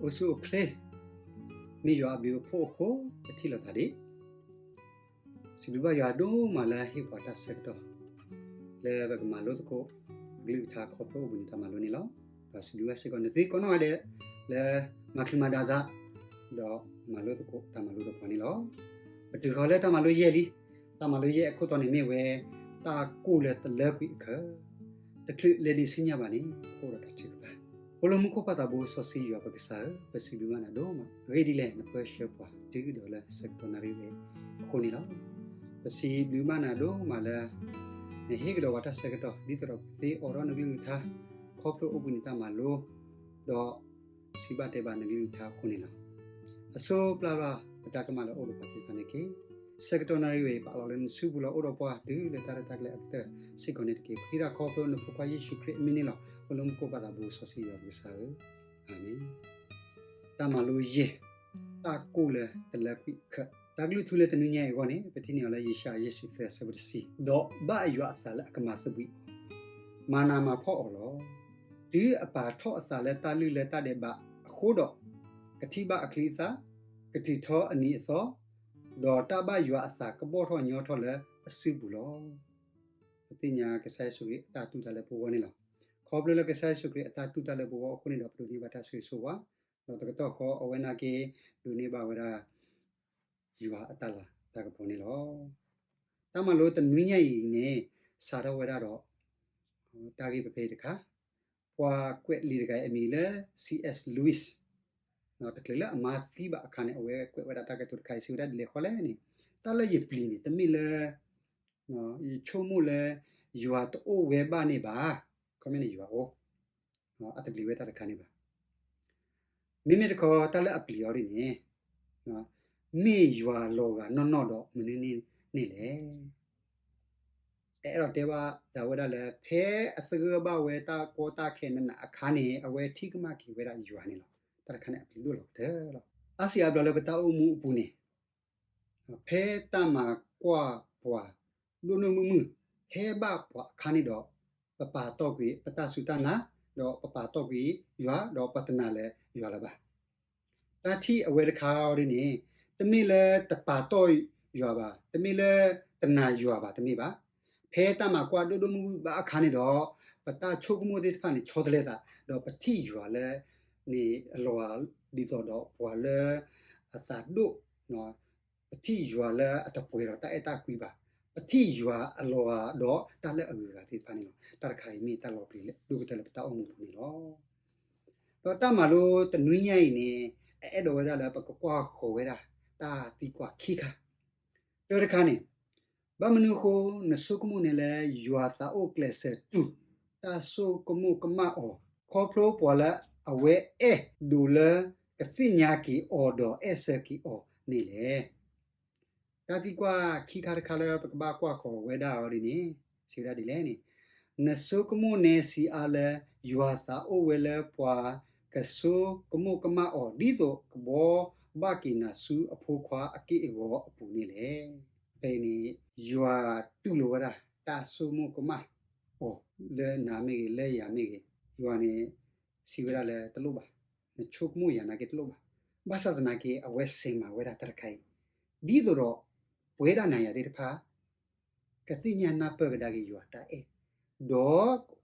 အိၣ်ဆူၣ်အိၣ်ချ့, မ့ၢ်ယွၤအဘျုးအဖှိၣ်အဃိ ပထံၣ်လိာ်သးဒံး. စံးဘျုးဘၣ်ယွၤဒိၣ်မးလၢဟ့ၣ်ပှၤတၢ်ဆၢကတီၢ် လၢပကမၤလိသကိး အကလုၢ်ကထါခီဖျိအိၣ်ဘှံးနံၤတၢ်မၤလိန့ၣ်လီၤ. ဒီးစံးဘျုးဘၣ်စ့ၢ်ကီးနသုကိးနီၢ်ဂၤဒဲး လၢမၤချုးမၤဒါသး ဒီးမၤလိသကိးတၢ်မၤလိဒီးပှၤန့ၣ်လီၤ. ပတုၤဃီၤလၢတၢ်မၤလိယဲၢ်လံ. တၢ်မၤလိယဲၢ်အခိၣ်တီန့ၣ်မ့ၢ်ဝဲ တၢ်ကိၢ်လၢတလၢကွံာ်အခၢး, တချုးလဲၤဒံးဆူညါဘၣ်န့ၣ် ကအိၣ်ဒီးတၢ်ထုကဖၣ်. အိၣ်လၢမူခိၣ်ပၢ်သးဘိစီဆှံယွၤ ပကစၢ်ဧၢ, ပစံးဘျုးဘၣ်နၤဒိၣ်မး, အဂ့ၢ်ဒ်လဲၣ် နပၢဆှၢပှၤတုၤဒီးလၢဆၢကတီၢ်နၣ်ရံၣ်ဝဲအဃိန့ၣ်လီၤ. ပစံးဘျုးဘၣ်နၤဒိၣ်မးလၢ နဟ့ၣ်ကဒီးပှၤတၢ်ဆၢကတီၢ် ဒ်သိးဒီးပကသ့အိးထီၣ်နကလုၢ်ကထါ ခီဖျိအိၣ်ဘှံးနံၤတၢ်မၤလိ ဒီးစံးဘၣ်တဲဘၣ်နကလုၢ်ကထါအဃိန့ၣ်လီၤ. အဆိပျၢ်ဘၣ်ပတၢ်ကမၣ်လၢအအိၣ်ဒီးပှၤသ့ၣ်တဖၣ်န့ၣ်တက့ၢ်. ဆၢကတီၢ်နၣ်ရံၣ်ဝဲအံၤ ပာ်လီၤလၢနစုပူၤလီၤ. အိၣ်ဒီးပှၤတုၤလၢတၢ်ရဲၣ်တၢ်ကျဲၤအကတၢၢ်စ့ၢ်ကီးန့ၣ်တက့ၢ်. ပဃ့တၢ်ခီဖျိနဖိခွါယ့ၣ်ၡူးခရံာ်အမံၤန့ၣ်လီၤ. အိၣ်လၢမူခိၣ်ပၢ်သးဘိစီဆှံယွၤပကစၢ်ဧၢ, အၤမ့ၣ်. တၢ်မၤလိယဲၢ်, တၢ်ကိၢ်လၢတလၢကွံာ်အခၢး. တၢ်ကလုၢ်ထူလၢတနွံညါအံၤအဂီၢ်န့ၣ် ပထံၣ်န့ၢ်အီၤလၢယၡါယၤယဲၢ်ဆံသၢအဆၢဖိတဆံ, ဒီးဘၣ်ယွၤအသးလၢအကမၤသဘှံးအီၤ, မၤနးမၤဖှီၣ်အီၤလီၤ. တုၤအပာ်ထီၣ်အသးလၢတၢ်လုၢ်လၢတၢ်ဒဲးဘးအဃိဒီး, ကထံၣ်ဘၣ်အချံအသၣ်, ကတုၤထီၣ်အနံၤအသီ, ဒီးတၢ်ဘၣ်ယွၤအသးကဘီၣ်ထီၣ်ညီထီၣ်လၢအစုပူၤလီၤ. ပသ့ၣ်ညါကစၢ်ယ့ၣ်ၡူးခရံာ်အတၢ်တူၢ်တၢ်လၢပဂီၢ်န့ၣ်လီၤ. ခီဖျိလၢကစၢ်ယ့ၣ်ၡူးခရံာ်အတၢ်တူၢ်တၢ်လၢပဂီၢ်အဃိန့ၣ်ဒီး ပဒိးန့ၢ်ဘၣ်တၢ်ဆိၣ်ဂ့ၤဆိၣ်ဝါ, ဒီးတကတီၢ်ဃီအဝဲနာ်က့ ဒိးန့ၢ်ဘၣ်ဝဲဒၣ် ယွၤအတၢ်လၤတၢ်ကပီၤန့ၣ်လီၤ. တၢ်မၤလိတနွံညါအံၤန့ၣ် စးထီၣ်ဝဲဒၣ်ဒီး တၢ်ဂ့ၢ်ဖဲဖဲအံၤတခါ, ပှၤကွဲးလံာ်တဂၤအံၤအမံၤလၢ C S Lewis, တချုးလၢအမါသံဘၣ်အခါန့ၣ် အဝဲကွဲးဝဲဒၣ်တၢ်ကတိၤတခါအံၤ စံးဝဲဒၣ်ဒ်လဲၣ်ဃီလဲၣ်န့ၣ်, တၢ်လၢယပျံၤန့ၣ် တမ့ၢ်လၢ ယဆိကမိၣ်လၢ ယွၤတအိၣ်ဝဲဘၣ်န့ၣ်ဘၣ်, ခီမ့ၢ်န့ၣ်ယွၤအိၣ်, အတပျံၤဝဲတၢ်တခါန့ၣ်ဘၣ်. မ့မ့ၢ်တခီ တၢ်လၢအပျံၤအီၤဒ်န့ၣ် မ့ၢ်ယွၤလီၤဂာ်နီၢ်နီၢ်ဒီးမနုၤန့ၣ်လဲၣ်. အအဲၣ်ဒိးတဲဘၣ်သးဝဲဒၣ်လၢ ဖဲအသဂၢၢ်ဘၣ်ဝဲတၢ်ကီတၢ်ခဲနးနးအခါန့ၣ် အဝဲထံၣ်ကမၣ်က့ၤဝဲဒၣ်ယွၤန့ၣ်လီၤ. တၢ်တခါန့ၣ်အပျံၤဒိၣ်လီၤကတၢၢ်လီၤ. အါစုအါဘျီလၢပတၢ်အိၣ်မူအပူၤန့ၣ် ဖဲတၢ်မၤကွၢ်ပှၤဒိၣ်ဒိၣ်မုၢ်မုၢ် ဟဲဘၣ်ပှၤအခါန့ၣ်ဒီး ပပာ်တီၢ်ကွံာ်ပတၢ်စူၢ်တၢ်နာ်, ဒီးပပာ်တီၢ်ကွံာ်ယွၤ, ဒီးပတနာ်လၢယွၤလၢၤဘၣ်. တၢ်ထံၣ်အဝဲတခါအံၤဒ်န့ၣ် တမ့ၢ်လၢတပာ်တီၢ်ယွၤဘၣ်, တမ့ၢ်လၢတနာ်ယွၤဘၣ်, တမ့ၢ်ဘၣ်. ဖဲတၢ်မၤကွၢ်ဒိၣ်ဒိၣ်မုၢ်မုၢ်ဘၣ်အခါန့ၣ်ဒီး ပတၢ်ဆိကမိၣ်သ့ၣ်တဖၣ်န့ၣ် ဆီတလဲသး, ဒီးပထံၣ်ယွၤလၢ န့ၣ်အလီၤဂာ်ဒ်သိးဒီးပှၤလၢအသးဒိၣ်, ပထံၣ်ယွၤလၢအတပှဲၤဒီးတၢ်အဲၣ်တၢ်ကွံဘၣ်, ပထံၣ်ယွၤအလီၤဂာ်ဒီးတၢ်လၢအဂုၤအဂၤသ့ၣ်တဖၣ်န့ၣ်လီၤ. တၢ်တခါအံၤမ့ၢ်တၢ်လီၤပျံၤဒိၣ်ကတၢၢ်လၢပတၢ်အိၣ်မူအပူၤန့ၣ်လီၤ. ဒီးတၢ်မၤလိတနွံညါအံၤန့ၣ် အအဲၣ်ဒိးဝဲဒၣ်လၢပကကွၢ်ဃီၤဝဲဒၣ် တၢ်သံကွၢ်ခံခါ, တၢ်တခါန့ၣ် ဘၣ်မနုၤအဃိ နဆိကမိၣ်န့ၣ်လၢ ယွၤသးအိၣ်ကျဲးစၢးတူၢ် တၢ်ဆိကမိၣ်ကမၣ်အီၤ ခီဖျိပှၤလၢအဝဲအဲၣ်ဒိးလၢကသ့ၣ်ညါက့ၤအီၤဒီးအဲၣ်ဆၢက့ၤအီၤန့ၣ်လဲၣ်. တၢ်သံကွၢ်ခံခါတခါလၢပကဘၣ်ကွၢ်ဃီၤဝဲဒၣ်အီၤဒ်န့ၣ် စံးဝဲဒၣ်ဒ်လဲၣ်န့ၣ်, နဆိကမိၣ်နဲစံးအါလၢ ယွၤသးအိၣ်ဝဲလၢပှၤကဆိကမိၣ်ကမၣ်အီၤ ဒ်သိးကဘှီဘၣ်က့ၤနၤဆူအဖိခွါအက့ၢ်အဂီၤအပူၤန့ၣ်လဲၣ်. ဖဲအံၤန့ၣ် ယွၤတူၢ်လိာ်ဝဲဒၣ် တၢ်ဆိကမိၣ်ကမၣ်အီၤ လၢနၤမ့ၢ်ဂ့ၤ လၢယၤမ့ၢ်ဂ့ၤ, ယွၤန့ၣ် စံးဝဲဒၣ်လၢတလိၣ်ဘၣ်, နဆိကမိၣ်ယၤနာ်က့တလိၣ်ဘၣ်. ဘၣ်ဆၣ်သနာ်က့ အဝဲစဲးမၤဝဲဒၣ်တၢ်တခါအံၤ ဒ်သိးဒီး ပဝဲဒၣ်နၤယၤသ့ၣ်တဖၣ် ကသ့ၣ်ညါနၢ်ပၢၢ်ကဒါက့ၤယွၤတၢ်အဲၣ်, ဒီးက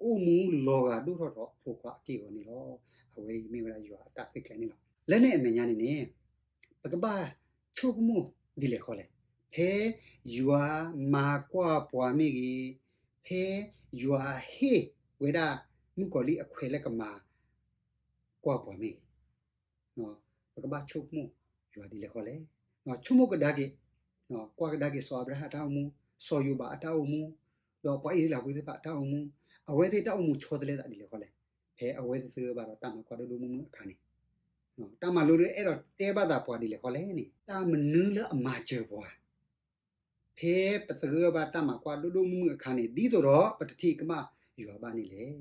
အိၣ်မူလီၤဂာ်ဒိၣ်ထီၣ်ဒီးအဖိခွါအက့ၢ်အဂီၤန့ၣ်လီၤ. အဝဲအံၤမ့ၢ်ဝဲဒၣ်ယွၤအတၢ်သ့ၣ်ကျဲၤန့ၣ်လီၤ. လၢန့ၣ်အမဲာ်ညါန့ၣ်န့ၣ် ပကဘၣ်ဆိကမိၣ်ဒ်လဲၣ်ဃီလဲၣ်. ဖဲယွၤမၤကွၢ်ပှၤမ့ၢ်ဂ့ၤ, ဖဲယွၤဟ့ၣ်ဝဲဒၣ်မုၣ်ကီၤလံၢ်အခွဲးလၢကမၤကွၢ်ပှၤမ့ၢ်ဂ့ၤ, ပကဘၣ်ဆိကမိၣ်ယွၤဒ်လဲၣ်ဃီလဲၣ်. ဆိကမိၣ်ကဒါက့ၤ, ကွၢ်ကဒါက့ၤစီၤအၤဘြၤဟၣ်အတၢ်အိၣ်မူ, စီၤယိၤဘးအတၢ်အိၣ်မူ, ဒီးပှၤအံၣ်စရ့လးဖိသ့ၣ်တဖၣ်အတၢ်အိၣ်မူ, အဝဲသ့ၣ်တၢ်အိၣ်မူဆီတလဲသးဒ်လဲၣ်ဃီလဲၣ်. ဖဲအဝဲသ့ၣ်သဂၢၢ်ဘၣ်ဒီးတၢ်မၤကွၢ်ဒိၣ်ဒိၣ်မုၢ်မုၢ်အခါန့ၣ်, တၢ်မၤလိဒ်အဲၣ်ဒိးတဲဘၣ်သးပှၤဒ်လဲၣ်ဃီလဲၣ်န့ၣ် တၢ်မနုၤလၢအမၤစၢၤပှၤ ဖဲပသဂၢၢ်ဘၣ်တၢ်မၤကွၢ်ဒိၣ်ဒိၣ်မုၢ်မုၢ်အခါန့ၣ် ဒ်သိးဒီးပတထံၣ်ကမၣ်ယွၤဘၣ်န့ၣ်လဲၣ်.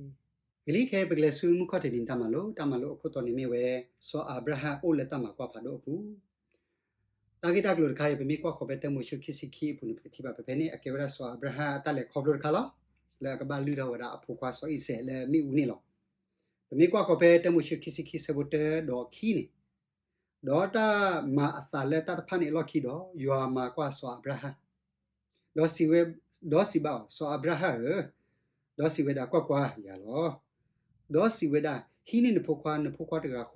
ဂ့ၤလံခဲအံၤ ပကလဲၤဆူမုၢ်ခီၣ်ထံးနံၤတၢ်မၤလိ, တၢ်မၤလိအခိၣ်တီန့ၣ်မ့ၢ်ဝဲ စီၤအၤဘြၤဟၣ်အိၣ်လၢတၢ်မၤကွၢ်ဖးဒိၣ်အပူၤ. တၢ်ဂ့ၢ်တၢ်ကျိၤတခါအံၤ ပမ့ၢ်ကွၢ်ဃီၤဖဲတၢမိၤၡ့ခံဆံခံအပူၤန့ၣ် ပကထံၣ်ဘၣ်ဖဲဖဲန့ၣ် အကဲဝဲဒၣ်စီၤအၤဘြၤဟၣ်အတၢ်လဲၤခီဖျိတခါလီၤ. လၢအကဘၣ်လုၢ်ထီၣ်ဝဲဒၣ်အဖိခွါစီၤအံၤစဲးလၢမ့ၣ်အူန့ၣ်လီၤ. ပမ့ၢ်ကွၢ်ဃီၤဖဲတၢမိၤၡ့ခံဆံခံဆၢဖိတၢဒီးခံန့ၣ်, ဒီးတၢ်မၤအသးလၢတၢ်တဖၣ်န့ၣ်အလီၢ်ခံဒီး, ယွၤမၤကွၢ်စီၤအၤဘြၤဟၣ်, ဒီးစံးဝဲ, ဒီးစံးဘၣ်အီၤ, စီၤအၤဘြၤဟၣ်ဧၢ, ဒီးစံးဝဲဒၣ်, ကွၢ်ကွၢ်, ယၤလီၤ. ဒီးစံးဝဲဒၣ်, ဟံးန့ၢ်နဖိခွါ, နဖိခွါတဂၤဃ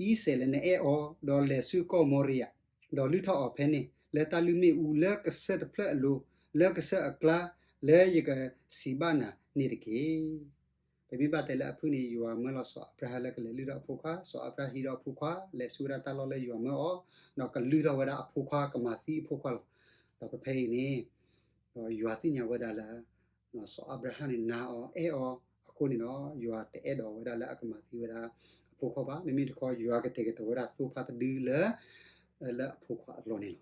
ီ, စီၤအံၤစဲးလၢနအဲၣ်အီၤ, ဒီးလဲၤဆူကီၢ်မိရံယၤ, ဒီးလုၢ်ထီၣ်အီၤဖဲန့ၣ် လၢတၢ်လုၢ်မ့ၣ်အူလၢကစၢၢ်တဖျၢၣ်အလိၤ, လၢကစၢၢ်အကျါ, လၢယကစံးဘၣ်နၤန့ၣ်တက့ၢ်. ပမ့ၢ်ဘၣ်တဲလၢအဖုၣ်န့ၣ် ယွၤမၢလီၤစီၤအၤဘြၤဟၣ်လၢကလဲၤလုၢ်ထီၣ်အဖိခွါ, စီၤအၤဘြၤဟၣ်ဟံးဒီးအဖိခွါ, လဲၤဆူဝဲဒၣ်တၢ်လီၢ်လၢယွၤမၢအီၤ, ဒီးကလုၢ်ထီၣ်ဝဲဒၣ်အဖိခွါ, ကမၤသံအဖိခွါလီၤ. ဒီးဖဲဖဲအံၤန့ၣ် ဒီးယွၤသ့ၣ်ညါဝဲဒၣ်လၢ စီၤအၤဘြၤဟၣ်န့ၣ်နာ်အီၤအဲၣ်အီၤအဃိန့ၣ်ဒီး ယွၤတအဲၣ်ဒိးဝဲဒၣ်လၢအကမၤသံဝဲဒၣ်အဖိခွါဘၣ်. မ့မ့ၢ်တခီ ယွၤကတဲာ်ကတီၤဝဲဒၣ်သိဖါတဒုလၢ လၢအဖိခွါအလီၢ်န့ၣ်လီၤ.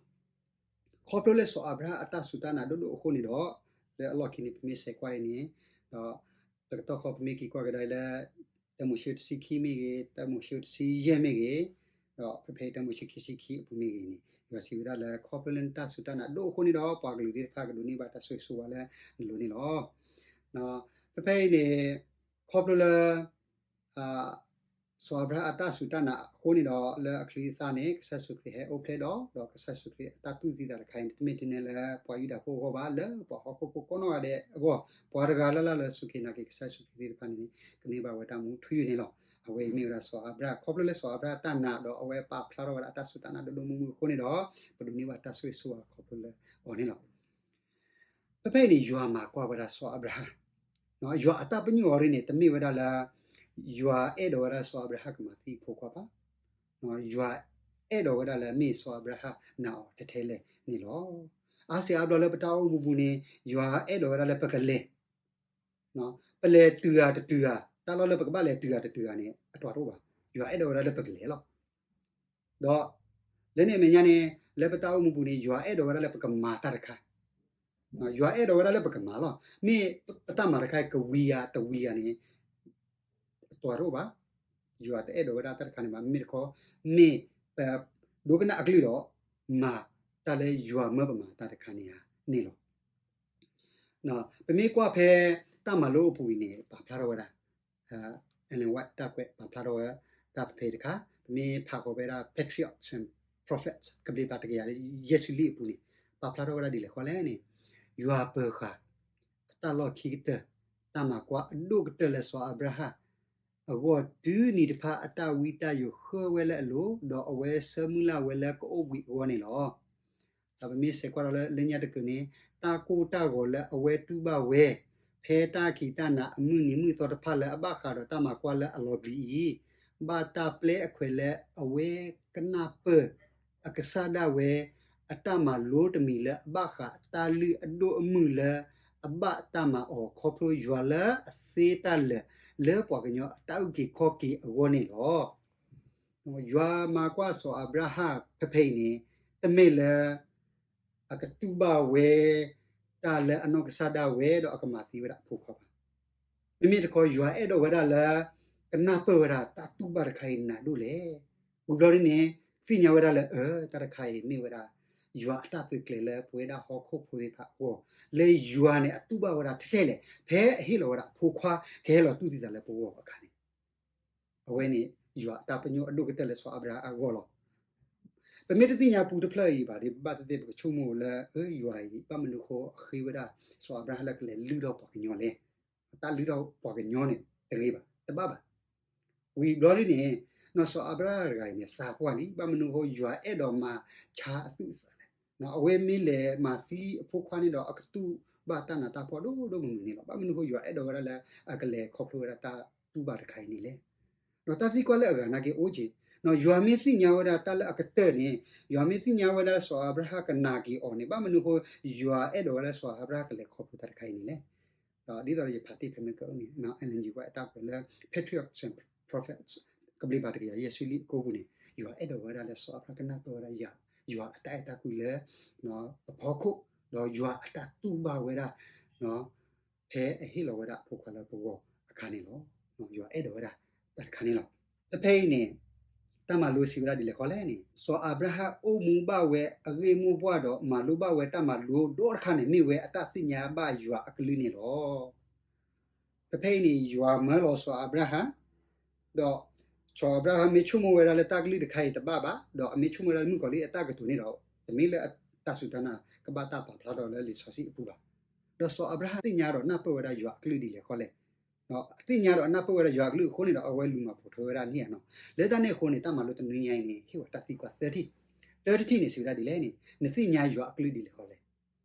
ခီဖျိလၢစီၤအၤဘြၤဟၣ်အတၢ်စူၢ်တၢ်နာ်ဒိၣ်ဒိၣ်အဃိန့ၣ်ဒီး လၢအလီၢ်ခံန့ၣ် ပမ့ၢ်ဆဲးကွၢ်အံၤန့ၣ် ဒီး တကတီၢ်ဃီပမ့ၢ်က့ၤကွၢ်ကဒါလၢ တၢမိၤၡ့တဆံခံမ့ၢ်ဂ့ၤ, တၢမိၤၡ့တဆံယဲၢ်မ့ၢ်ဂ့ၤ, ဒီးဖဲဖဲတၢမိၤၡ့ခံဆံခံအပူၤမ့ၢ်ဂ့ၤန့ၣ် ယွၤစံးဝဲဒၣ်လၢ ခီဖျိလၢနတၢ်စူၢ်တၢ်နာ်ဒိၣ်အဃိန့ၣ်ဒီး ပှၤကလုာ်သ့ၣ်တဖၣ်ကဒိးန့ၢ်ဘၣ်တၢ်ဆိၣ်ဂ့ၤဆိၣ်ဝါလၢနလိၤန့ၣ်လီၤ. ဖဲဖဲအံၤန့ၣ် ခီဖျိလၢ စီၤအၤဘြၤဟၣ်အတၢ်စူၢ်တၢ်နာ်အဃိန့ၣ်ဒီး လၢအချံအသၣ်န့ၣ် ကစၢ်ယ့ၣ်ၡူးခရံာ်ဟဲအိၣ်ဖျဲၣ်ဒီး, ဒီးကစၢ်ယ့ၣ်ၡူးခရံာ်အတၢ်တူၢ်သံသးတခါအံၤန့ၣ် တမ့ၢ်ထဲန့ၣ်လၢပှၤယူဒၤဖိအဂီၢ်ဘၣ်, လၢပှၤဟီၣ်ခိၣ်ဖိကိးနီၢ်ဂၤဒဲးအဂီၢ်, ပှၤတဂၤလၢ်လၢ်လၢစူၢ်က့ၤနာ်က့ၤကစၢ်ယ့ၣ်ၡူးခရံာ်သ့ၣ်တဖၣ်န့ၣ် ကန့ၢ်ဘၣ်ဝဲတၢ်မူထူယိာ်န့ၣ်လီၤ. အဝဲအံၤမ့ၢ်ဝဲဒၣ်စီၤအၤဘြၤဟၣ် ခီဖျိလၢစီၤအၤဘြၤဟၣ်တၢ်နာ်ဒီး အဝဲပာ်ဖျါထီၣ်ဝဲဒၣ်အတၢ်စူၢ်တၢ်နာ်ဒိၣ်ဒိၣ်မုၢ်မုၢ်အဃိန့ၣ်ဒီး ပဒိးန့ၢ်ဘၣ်တၢ်ဆိၣ်ဂ့ၤဆိၣ်ဝါခီဖျိလၢအီၤန့ၣ်လီၤ. ဖဲဖဲအံၤန့ၣ် ယွၤမၤကွၢ်ဝဲဒၣ်စီၤအၤဘြၤဟၣ်, ယွၤအတၢ်ပညိၣ်အီၤဒ်န့ၣ် တမ့ၢ်ဝဲဒၣ်လၢ ယွၤအဲၣ်ဒိးဝဲဒၣ်စီၤအၤဘြၤဟၣ်ကမၤသံအဖိခွါဘၣ်, ယွၤအဲၣ်ဒိးဝဲဒၣ်လၢမ့ၢ်စီၤအၤဘြၤဟၣ်နာ်အီၤထဲထဲလဲၣ်န့ၣ်လီၤ. အါစံးအါဘျီလၢပတၢ်အိၣ်မူပူၤန့ၣ် ယွၤအဲၣ်ဒိးဝဲဒၣ်လၢပကလဲၤ ပလဲၤတုၤဂၤတတုၤဂၤ, တၢ်လီၢ်လၢပကဘၣ်လဲၤတုၤဂၤတတုၤဂၤန့ၣ် အတအိၣ်ဘၣ်. ယွၤအဲၣ်ဒိးဝဲဒၣ်လၢပကလဲၤလီၤ. ဒီး လၢန့ၣ်အမဲာ်ညါန့ၣ် လၢပတၢ်အိၣ်မူပူၤန့ၣ် ယွၤအဲၣ်ဒိးဝဲဒၣ်လၢပကမၤတၢ်တခါ, ယွၤအဲၣ်ဒိးဝဲဒၣ်လၢပကမၤလီၤ. မ့ၢ်ပတၢ်မၤတခါအံၤ ကဝံၤယၤတဝံၤယၤန့ၣ် အတအိၣ်ဘၣ်. ယွၤတအဲၣ်ဒိးဝဲဒၣ်တၢ်တခါန့ၣ်ဘၣ်. မ့မ့ၢ်တခီ မ့ၢ်ပဒိကနၣ်အကလုၢ်ဒီး မၤတၢ်လၢယွၤမၢပမၤတၢ်တခါန့ၣ်ဧါန့ၣ်လီၤ. ပမ့ၢ်ကွၢ်ဖဲတၢ်မၤလိအပူၤအံၤန့ၣ် ပာ်ဖျါထီၣ်ဝဲဒၣ် Ellen White တၢ်ကွဲးပာ်ဖျါထီၣ်ဝဲဒၣ်တၢ်ဖဲဖဲတခါ, ပမ့ၢ်ဖးဃီၤဝဲဒၣ် Patriarchs and Prophets ကဘျံးပၤတကယၤယဲၢ်ဆံလွံၢ်အပူၤန့ၣ် ပာ်ဖျါထီၣ်ဝဲဒၣ်ဒ်လဲၣ်ဃီလဲၣ်န့ၣ်, ယွၤပၢၤဃာ်အတၢ်လီၢ်ခံကတၢၢ် တၢ်မၤကွၢ်အဒိၣ်ကတၢၢ်လၢစီၤအၤဘြၤဟၣ် အဂီၢ်တုၤနံၤတဖၣ်အတၢ်ဝံတၢ်ယိးဃၢဝဲလၢအလိၤ, ဒီးအဝဲဆၢမုၢ်လၢ်ဝဲလၢကအိၣ်ဘှံးအဂီၢ်န့ၣ်လီၤ. ဒီးပမ့ၢ်ဆဲးကွၢ်ဒီးလၢလၢညါတက့ၢ်န့ၣ် တၢ်ကိၢ်တၢ်ဂီၤလၢအဝဲတူၢ်ဘၣ်ဝဲ ဖဲတၢ်ခံးတၢ်နၤအမုၢ်နံၤမုၢ်သီတဖၣ်လၢအဘၣ်ဃးဒီးတၢ်မၤကွၢ်လၢအလီၤဘှံးအံၤ, ဘၣ်တၢ်ပျဲအခွဲးလၢအဝဲကနၢ်ပၢၢ်အကစၢ်ဒၣ်ဝဲ အတၢ်မၤလိတမံၤလၢအဘၣ်ဃးအတၢ်လုၢ်အဒိၣ်အမုၢ်လၢ အဘၣ်တၢ်မၤအီၤခီဖျိယွၤလၢအသ့တၢ်လၢာ်လၢပှၤကညီအတၢ်အုၣ်က့ၤခီၣ်က့ၤအဂီၢ်န့ၣ်လီၤ. ယွၤမၤကွၢ်စီၤအၤဘြၤဟၣ်ဖဲဖဲအံၤန့ၣ် တမ့ၢ်လၢ အကတူၢ်ဘၣ်ဝဲ တၢ်လၢအနီၢ်ကစၢ်ဒၣ်ဝဲဒီးအကမၤသံဝဲဒၣ်အဖိခွါဘၣ်. မ့မ့ၢ်တခီ ယွၤအဲၣ်ဒိးဝဲဒၣ်လၢ ကနၢ်ပၢၢ်ဝဲဒၣ်တၢ်တူၢ်ဘၣ်တခါအံၤနၤဒိၣ်လဲၣ်. ဝံၤဘျီဒ်န့ၣ် သ့ၣ်ညါဝဲဒၣ်လၢ အၢ တၢ်တခါအံၤမ့ၢ်ဝဲဒၣ် ယွၤအတၢ်သုးကျဲၤလၢပဝဲဒၣ်ဟီၣ်ခိၣ်ဖိသ့ၣ်တဖၣ်အဂီၢ်, လၢယွၤန့ၣ်အတူၢ်ဘၣ်ဝဲဒၣ်ထဲလဲၣ်, ဖဲအဟ့ၣ်လီၤဝဲဒၣ်အဖိခွါ ကဟဲလီၤတူၢ်သံသးလၢပဂီၢ်အခါန့ၣ် အဝဲန့ၣ် ယွၤအတၢ်ပညိၣ်အဒိၣ်ကတၢၢ်လၢစီၤအၤဘြၤဟၣ်အဂီၢ်လီၤ. ပမ့ၢ်တသ့ၣ်ညါပူတဖျၢၣ်အံၤဘၣ်ဒီး ဘၣ်သ့ၣ်သ့ၣ်ပကဆိကမိၣ်လၢ အၢ ယွၤအံၤ ဘၣ်မနုၤအဃိအဃ့ဝဲဒၣ် စီၤအၤဘြၤဟၣ်လၢကလဲၤလုၢ်ထီၣ်ပှၤကညီလဲၣ်. တၢ်လုၢ်ထီၣ်ပှၤကညီန့ၣ် တဂ့ၤဘၣ်, တဘၣ်ဘၣ်. ဝံၤဘျီဒ်န့ၣ် စီၤအၤဘြၤဟၣ်တဂၤအံၤန့ၣ် သးပှၢ်လံ, ဘၣ်မနုၤအဃိ ယွၤအဲၣ်ဒိးမၤဆါအသူၣ်အသးလဲၣ်. အဝဲမ့ၢ်လဲၤမၤသံအဖိခွါန့ၣ်ဒီး အကတူၢ်ဘၣ်တၢ်နးတၢ်ဖှီၣ်ဒိၣ်ဒိၣ်မုၢ်မုၢ်န့ၣ်လီၤ. ဘၣ်မနုၤအဃိ ယွၤအဲၣ်ဒိးဝဲဒၣ်လၢ အကလဲၤခီဖျိဝဲဒၣ်တၢ်တူၢ်ဘၣ်တခါအံၤန့ၣ်လဲၣ်. ဒီးတၢ်သံကွၢ်လၢအဂၤနာ်က့အိၣ်က့ၤ, ယွၤမ့ၢ်သ့ၣ်ညါဝဲဒၣ်တၢ်လၢအကတၢၢ်န့ၣ်, ယွၤမ့ၢ်သ့ၣ်ညါဝဲဒၣ်စီၤအၤဘြၤဟၣ်ကနာ်က့ၤအီၤန့ၣ်, ဘၣ်မနုၤအဃိ ယွၤအဲၣ်ဒိးဝဲဒၣ်စီၤအၤဘြၤဟၣ်ကလဲၤခီဖျိတၢ်တခါအံၤန့ၣ်လဲၣ်. ဒီးဒ်သိးဒီးယဖးတ့ၢ်ဖဲမ့ၢ်ကအိၣ်န့ၣ် Ellen G. White အတၢ်ကွဲးလၢ Patriarchs and Prophets ကဘျံးပၤတကယၤယဲၢ်ဆံလွံၢ်အကိပူၤန့ၣ် ယွၤအဲၣ်ဒိးဝဲဒၣ်လၢစီၤအၤဘြၤဟၣ်ကနၢ်ပၢၢ်ဝဲဒၣ် ယွၤအတၢ်အဲၣ်တၢ်ကွံလၢ ပဖီခိၣ်, ဒီးယွၤအတၢ်တူၢ်ဘၣ်ဝဲဒၣ် ဖဲအဟ့ၣ်လီၤဝဲဒၣ်အဖိခွါလၢပဂီၢ်အခါန့ၣ်လီၤ. ယွၤအဲၣ်ဒိးဝဲဒၣ်တၢ်တခါန့ၣ်လီၤ. ဖဲဖဲအံၤန့ၣ် တၢ်မၤလိစံးဝဲဒၣ်ဒ်လဲၣ်ဃီလဲၣ်န့ၣ်, စီၤအၤဘြၤဟၣ်အိၣ်မူဘၣ်ဝဲအဂ့ၢ်မိၢ်ပှၢ်ဒီးမၤလိဘၣ်ဝဲတၢ်မၤလိဒိၣ်တခါန့ၣ် မ့ၢ်ဝဲအတၢ်သ့ၣ်ညါဘၣ်ယွၤအကလုၢ်န့ၣ်လီၤ. ဒီးဖဲအံၤန့ၣ် ယွၤမၢလီၤစီၤအၤဘြၤဟၣ်, ဒီးစီၤအၤဘြၤဟၣ်မ့ၢ်ဆိကမိၣ်ဝဲဒၣ်လၢတၢ်ကလုၢ်တခါအံၤတဘၣ်ဘၣ်, ဒီးအမ့ၢ်ဆိကမိၣ်ဝဲဒၣ်လၢမုၣ်ကီၤလံၢ်အတၢ်ကတိၤန့ၣ်ဒီး တမ့ၢ်လၢအတၢ်စူၢ်တၢ်နာ်ကဘၣ်တၢ်ပာ်ဖျါထီၣ်လၢလံာ်စီဆှံအပူၤဘၣ်. ဒီးစီၤအၤဘြၤဟၣ်သ့ၣ်ညါဒီးနၢ်ပၢၢ်ဝဲဒၣ်ယွၤအကလုၢ်ဒ်လဲၣ်ဃီလဲၣ်. အသ့ၣ်ညါဒီးအနၢ်ပၢၢ်ဝဲဒၣ်ယွၤအကလုၢ်အဃိန့ၣ်ဒီး အဝဲလူၤမၤပိာ်ထွဲဝဲဒၣ်န့ၣ်ဧါနီၤ. လၢတၢ်န့ၣ်အဃိန့ၣ် တၢ်မၤလိတနွံညါအံၤန့ၣ် ဟ့ၣ်ဝဲတၢ်သံကွၢ်သၢထံၣ်, တၢတထံၣ်န့ၣ် စံးဝဲဒၣ်ဒ်လဲၣ်န့ၣ် နသ့ၣ်ညါယွၤအကလုၢ်ဒ်လဲၣ်ဃီလဲၣ်.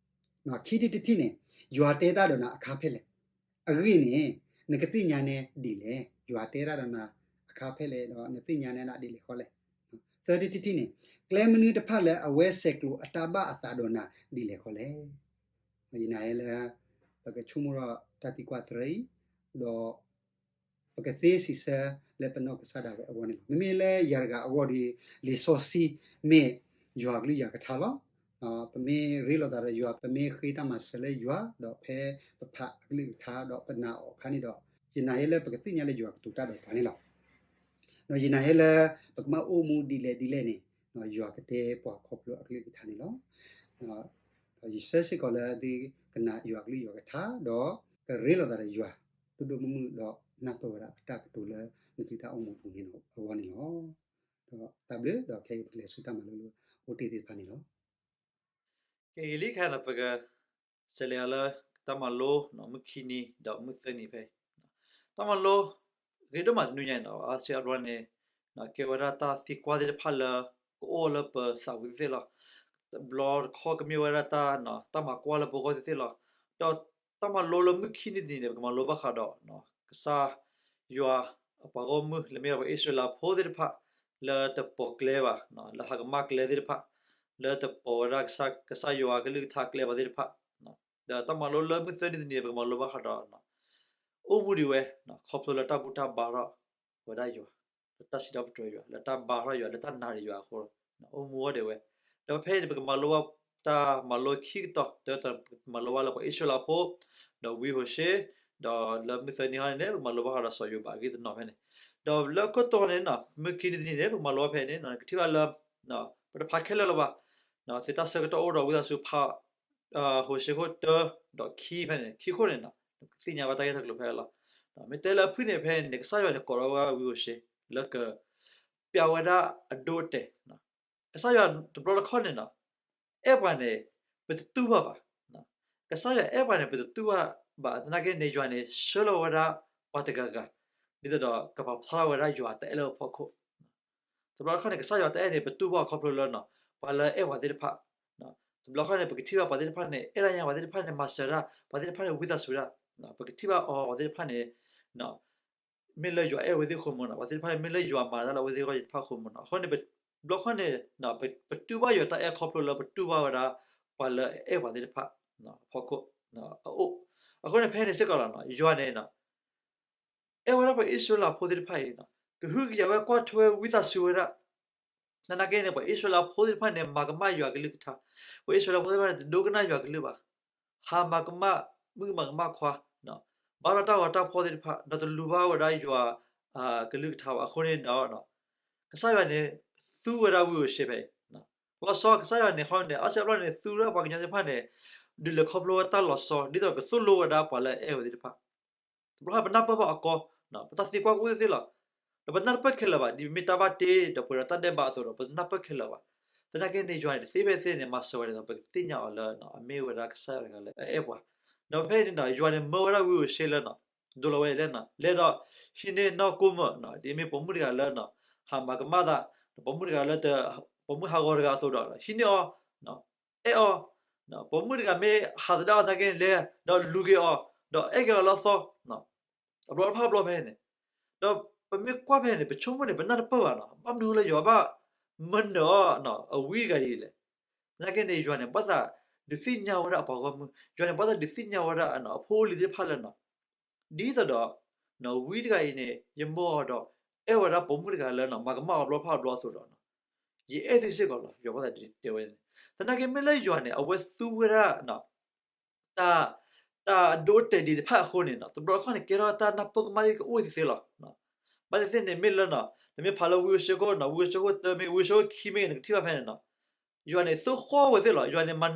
ခံထံၣ်တထံၣ်န့ၣ် ယွၤတဲတၢ်ဒီးနၤအခါဖဲလဲၣ်. အဂ့ၢ်န့ၣ် နကသ့ၣ်ညါနဲဒ်လဲၣ်. ယွၤတဲတၢ်ဒီးနၤအခါဖဲလဲၣ်ဒီး နသ့ၣ်ညါနဲဒ်လဲၣ်ဃီလဲၣ်. သၢထံၣ်တထံၣ်န့ၣ် ကျဲမနုၤတဖၣ်လၢအဝဲဆဲးကျိးအတၢ်ဘၣ်အသးဒီးနၤဒ်လဲၣ်ဃီလဲၣ်. ယနာ်ဟဲလၢ ပကဆိကမိၣ်ထီၣ်တၢ်သံကွၢ်သၢအံၤ, ဒီး ပကသ့စံးဆၢလၢပနီၢ်ကစၢ်ဒၣ်ဝဲအဂီၢ်န့ၣ်လီၤ. မ့မ့ၢ်လၢယၤတဂၤအဂီၢ်ဒီး လံာ်စီဆှံမ့ၢ်ယွၤကလုၢ်ယွၤကထါလီၤ. ပမ့ၢ်ရ့လိာ်သးဒီးယွၤ, ပမ့ၢ်ဃ့တၢ်မၤစၢၤလၢယွၤ, ဒီးဖဲပဖးအကလုၢ်ကထါ ဒီးပနာ်အီၤအခါန့ၣ်ဒီး ယနာ်ဟဲလၢပကသ့ၣ်ညါလၢယွၤကတိၤတၢ်ဒီးပှၤန့ၣ်လီၤ. ဒီးယနာ်ဟဲလၢ ပကဘၣ်အိၣ်မူဒ်လဲၣ်ဒ်လဲၣ်န့ၣ် ယွၤကတဲပှၤခီဖျိအကလုၢ်ကထါန့ၣ်လီၤ. ဒီးယဆၢစ့ၢ်ကီးလၢသုကနာ်ယွၤကလုၢ်ယွၤကထါ, ဒီးကရ့လိာ်သးဒီးယွၤ ဒိၣ်ဒိၣ်မုၢ်မုၢ်, ဒီးနၢ်ပၢၢ်ဝဲဒၣ်အတၢ်ကတိၤလၢနသုတၢ်အိၣ်မူပူၤန့ၣ်အဂီၢ်န့ၣ်လီၤ. ဒီးတၢ်ဘျုး, ဒီးခဲအံၤပကလဲၤဆူတၢ်မၤလိလၢအိၣ်တ့ၢ်သ့ၣ်တဖၣ်န့ၣ်လီၤ. ကဲ ဂ့ၤလံခဲအံၤန့ၣ် ပက စးလဲၤအီၤလၢတၢ်မၤလိ မုၢ်ခံနံၤဒီးမုၢ်သၢနံၤဖဲ တၢ်မၤလိ ဂ့ၤဒိၣ်မးတနွံညါအံၤန့ၣ် အါစုအါဘျီန့ၣ် ကဲဝဲဒၣ်တၢ်သံကွၢ်သ့ၣ်တဖၣ်လၢ ကအိၣ်လၢပသးဝံၤသ့ၣ်လီၤ. တဘျီတခီၣ်ကမ့ၢ်ဝဲဒၣ်တၢ် တၢ်မၤကွၢ်လၢပဂီၢ်သ့ၣ်သ့ၣ်လီၤ. ဒီးတၢ်မၤလိလၢမုၢ်ခံနံၤတနံၤန့ၣ် ပကမၤလိဘၣ်ဃးဒီး ကစၢ်ယွၤအပှၤဂီၢ်မုၢ် လၢမ့ၢ်ဒၣ်ပှၤအံၣ်စရ့လးဖိသ့ၣ်တဖၣ် လၢတပိာ်ကျဲဘၣ် လၢဟးကမၣ်ကျဲသ့ၣ်တဖၣ် လၢတပိာ်ဝဲဒၣ်ကစၢ်ယွၤကလုၢ်ကထါကျဲဘၣ်သ့ၣ်တဖၣ် ဒီးတၢ်မၤလိလၢမုၢ်သၢနံၤတနံၤန့ၣ် ပကမၤလိဘၣ်ဃးဒီး အိၣ်မူဒံးဝဲ ခီဖျိလၢတၢ်ဘူၣ်တၢ်ဘါထီၣ်ဝဲဒၣ်ယွၤ, လၢတၢ်စံးထီၣ်ပတြၢၤယွၤ, လၢတၢ်ဘါထီၣ်ယွၤ, လၢတၢ်နာ်ယွၤအဃိ အိၣ်မူဝဲဒၣ်ဝဲ. ဒီးဖဲအံၤန့ၣ် ပကမၤလိဘၣ်တၢ်မၤလိခံကတီၢ်, တၢ်မၤလိဘၣ်လၢပှၤအံၣ်စရ့လးဖိ ဒီးဝံဟိၤၡ့, ဒီးလၢမုၢ်သၢနံၤဟီန့ၣ် ပကမၤလိဘၣ်ဃးဒီးစီၤယိၤဘးအဂ့ၢ်တနီၤဖဲန့ၣ်, ဒီးလၢခိၣ်တီန့ၣ် မုၢ်ခံနံၤတနံၤန့ၣ် ပကမၤလိဘၣ်ဖဲန့ၣ် ကထံၣ်ဘၣ်လၢ ပတဖးခဲလၢာ်လၢၤဘၣ်, သ့ၣ်တၢ်ဆၢကတီၢ်အိၣ်ဒီးဝံသးစူၤဖး ဟိၤၡ့ခိၣ်တၢ ဒီးခံဖဲန့ၣ် ခံခိၣ်န့ၣ် ကသ့ၣ်ညါဘၣ်တၢ်ဂ့ၢ်တၢ်ကျိၤဖဲလီၤ. မ့ၢ်တဲလၢအဖုၣ်န့ၣ်ဖဲန့ၣ် ကစၢ်ယွၤန့ၣ် ကိးထီၣ်ဝဲဝံဟိၤၡ့ လၢက ပျးဝဲဒၣ်အဒိအတဲာ်, ကစၢ်ယွၤတဘျီတခီၣ်န့ၣ် အဲၣ်ပှၤန့ၣ် ပတတူၢ်ဘၣ်ဘၣ်. ကစၢ်ယွၤအဲၣ်ပှၤန့ၣ် ပတတူၢ်ဘၣ်ဘၣ် သနာ်က့န့ၣ် ယွၤန့ၣ် ဆှၢလီၤဝဲဒၣ်ပှၤတဂၤဂၤ ဒ်သိးဒီးကပာ်ဖျါထီၣ်ဝဲဒၣ်ယွၤတၢ်အဲၣ်လၢပဖီခိၣ် တဘျီတခီၣ်န့ၣ် ကစၢ်ယွၤတၢ်အဲၣ်န့ၣ် ပတူၢ်ဘၣ်အီၤခီဖျိလၢ ပှၤလၢအဲၣ်ပှၤသ့ၣ်တဖၣ်, တဘျီတခီၣ်န့ၣ် ပကထံၣ်ဘၣ်ပှၤသ့ၣ်တဖၣ်န့ၣ် အဲၣ်ဒၣ်ညါပှၤသ့ၣ်တဖၣ်န့ၣ် မၤစၢၤဒၣ် ပှၤသ့ၣ်တဖၣ်န့ၣ် ဝံသးစူၤဒၣ်, ပကထံၣ်ဘၣ်အီၤပှၤသ့ၣ်တဖၣ်န့ၣ် မ့ၢ်လၢယွၤအဲၣ်ဝဲသ့ၣ်အဃိမ့ၢ်နီၤ, ပှၤသ့ၣ်တဖၣ်န့ၣ် မ့ၢ်လၢယွၤမၤတၢ်လၢအဝဲသ့ၣ်အဂီၢ်သ့ၣ်တဖၣ်အဃိမ့ၢ်နီၤ, အဃိန့ၣ် တဘျီတခီၣ်န့ၣ် ပတူၢ်ဘၣ်ယွၤတၢ်အဲၣ်ခီဖျိလၢပတူၢ်ဘၣ်ဝဲဒၣ် ပှၤလၢအအဲၣ်ပှၤသ့ၣ်တဖၣ် အဖီခိၣ် အအိၣ်, အဃိန့ၣ် ဖဲန့ၣ်စ့ၢ်ကီးလီၤ ယွၤန့ၣ် အဲၣ်ဝဲဒၣ်ပှၤအံၣ်စရ့လးဖိသ့ၣ်တဖၣ်အံၤ ကဟုကယာ်ဝဲကွၢ်ထွဲဝံသးစူၤဝဲဒၣ်, သနာ်က့န့ၣ် ပှၤအံၣ်စရ့လးဖိသ့ၣ်တဖၣ်န့ၣ် မၤကမၣ်ယွၤကလုၢ်ကထါ, ပှၤအံၣ်စရ့လးဖိသ့ၣ်တဖၣ်န့ၣ် တဒိကနၣ်ယွၤကလုၢ်ဘၣ်, ဟးမၤကမၣ်မုၣ်မၤကမၣ်ခွါ, ဘါထီၣ်တၢ်ဂီၤတၢ်ဖီၣ်သ့ၣ်တဖၣ် ဒီးတလူၤဘၣ်ဝဲဒၣ်ယွၤ ကလုၢ်ကထါဘၣ်, အဃိန့ၣ်ဒီး ကစၢ်ယွၤန့ၣ် သူဝဲဒၣ်ဝံဟိၤၡ့ဖဲအံၤ, လီၤဆီကစၢ်ယွၤန့ၣ် ခီန့ၣ် အါစုအါဘျီန့ၣ် သူဝဲဒၣ်ပှၤကညီသ့ၣ်တဖၣ်န့ၣ် ဒုးလဲၤခီဖျိဝဲတၢ်လီၤဆီ ဒ်သိးကသိၣ်လိဝဲဒၣ်ပှၤလၢအအဲၣ်ဝဲသ့ၣ်တဖၣ်, တဘျီဃီပနၢ်ပၢၢ်ဘၣ်အီၤကီ, ပတၢ်သံကွၢ်ကအိၣ်သ့ၣ်သ့ၣ်လီၤ, ဒီးပနၢ်တပၢၢ်ခဲလၢာ်ဘၣ် ဒ်ပမ့ၢ်တၢ်ဘၣ်တ့ဒီးပှဲၤဒီးတၢ်ဒဲးဘးအသိးဒီး ပတနၢ်ပၢၢ်ခဲလၢာ်ဘၣ်, သနာ်က့န့ၣ် ယွၤန့ၣ် တသ့ဖဲသ့န့ၣ် မၤစၢၤဝဲဒၣ်ဒီး ပကသ့ၣ်ညါအီၤလၢ အမ့ၢ်ဝဲဒၣ်ကစၢ်ယွၤတဂၤလၢအအဲၣ်ပှၤ, ဒီးဖဲအံၤန့ၣ်ဒီး ယွၤန့ၣ်မၢဝဲဒၣ်ဝံဟိၤၡ့လၢ ဒိလီၤဝဲလဲၣ်, လဲၤဒီး ဟံးန့ၢ်နီၢ်ကိးမၢၢ် ဒ်မ့ၢ်ပိာ်မုၣ်တဂၤလၢ ဟးမၤကမၣ်သး, ပိာ်မုၣ်တဂၤလၢ ပိာ်မုၣ်ဟးဂီၤတဂၤအသိးဒီး ဟံးန့ၢ်အီၤ အဲၣ်အီၤ, ပိာ်မုၣ်တဂၤမ့ၢ်ဟးသဒၣ်အီၤသနာ်က့န့ၣ် လဲၤဒီးလူၤက့ၤအီၤ, ဒီးအဲၣ်က့ၤအီၤလၢအသီ, အဘျီတဖၣ်အဘျီဖဲန့ၣ်, ဒီးပမ့ၢ်ကွၢ်ဖဲန့ၣ် ပဆိကမိၣ်န့ၣ် ပနၢ်တပၢၢ်ဘၣ်နီၤ, ဘၣ်မနုၤလၢယွၤဘၣ်မၢနၢၤအီၤ အဝံတဂၤဒ်လဲၣ်, သနာ်က့န့ၣ် ယွၤန့ၣ် ဘၣ်သးဒုးသ့ၣ်ညါဝဲဒၣ်အပှၤဂီၢ်မုၢ်, ယွၤန့ၣ် ဘၣ်သးဒုးသ့ၣ်ညါဝဲဒၣ် အဖိအလံၤသ့ၣ်တဖၣ်လၢ ဒ်သိးဒီး ဝံတဂၤအံၤန့ၣ် ယမၢအီၤဒီး အဲၣ်ဝဲဒၣ်ပိာ်မုၣ်တဂၤလၢ မၤကမၣ်အီၤဘျီဖးဘျီအသိးဒီး ယအဲၣ်သုစ့ၢ်ကီးလီၤ, ယွၤဘၣ်သးဒုးတဲဝဲန့ၣ်, သနာ်က့မ့ၢ်လၢယွၤန့ၣ် အဝဲသူဝဲဒၣ် တၢ် တၢ်အဒိအတဲာ်ဒံးတဖၣ်အဃိန့ၣ် တဘျီတခီၣ်န့ၣ် ကဲထီၣ်တၢ်နၢ်ပၢၢ်ကမၣ်သ့ၣ်ကအိၣ်သ့သ့လီၤ. ဘၣ်သ့ၣ်သ့ၣ်န့ၣ်မ့ၢ်လၢ နမ့ၢ်ဖးလၢဝံဧိၤၡ့ခိၣ် ဝံဧိၤၡ့ခိၣ်တၢမ့ၢ်ဂ့ၤ ဝံဧိၤၡ့ခိၣ်ခံမ့ၢ်ဂ့ၤ နကထံၣ်ဘၣ်ဖဲန့ၣ် ယွၤန့ၣ် သိၣ်ဃီၣ်ဝဲသ့ၣ်လီၤ. ယွၤန့ၣ် မၤ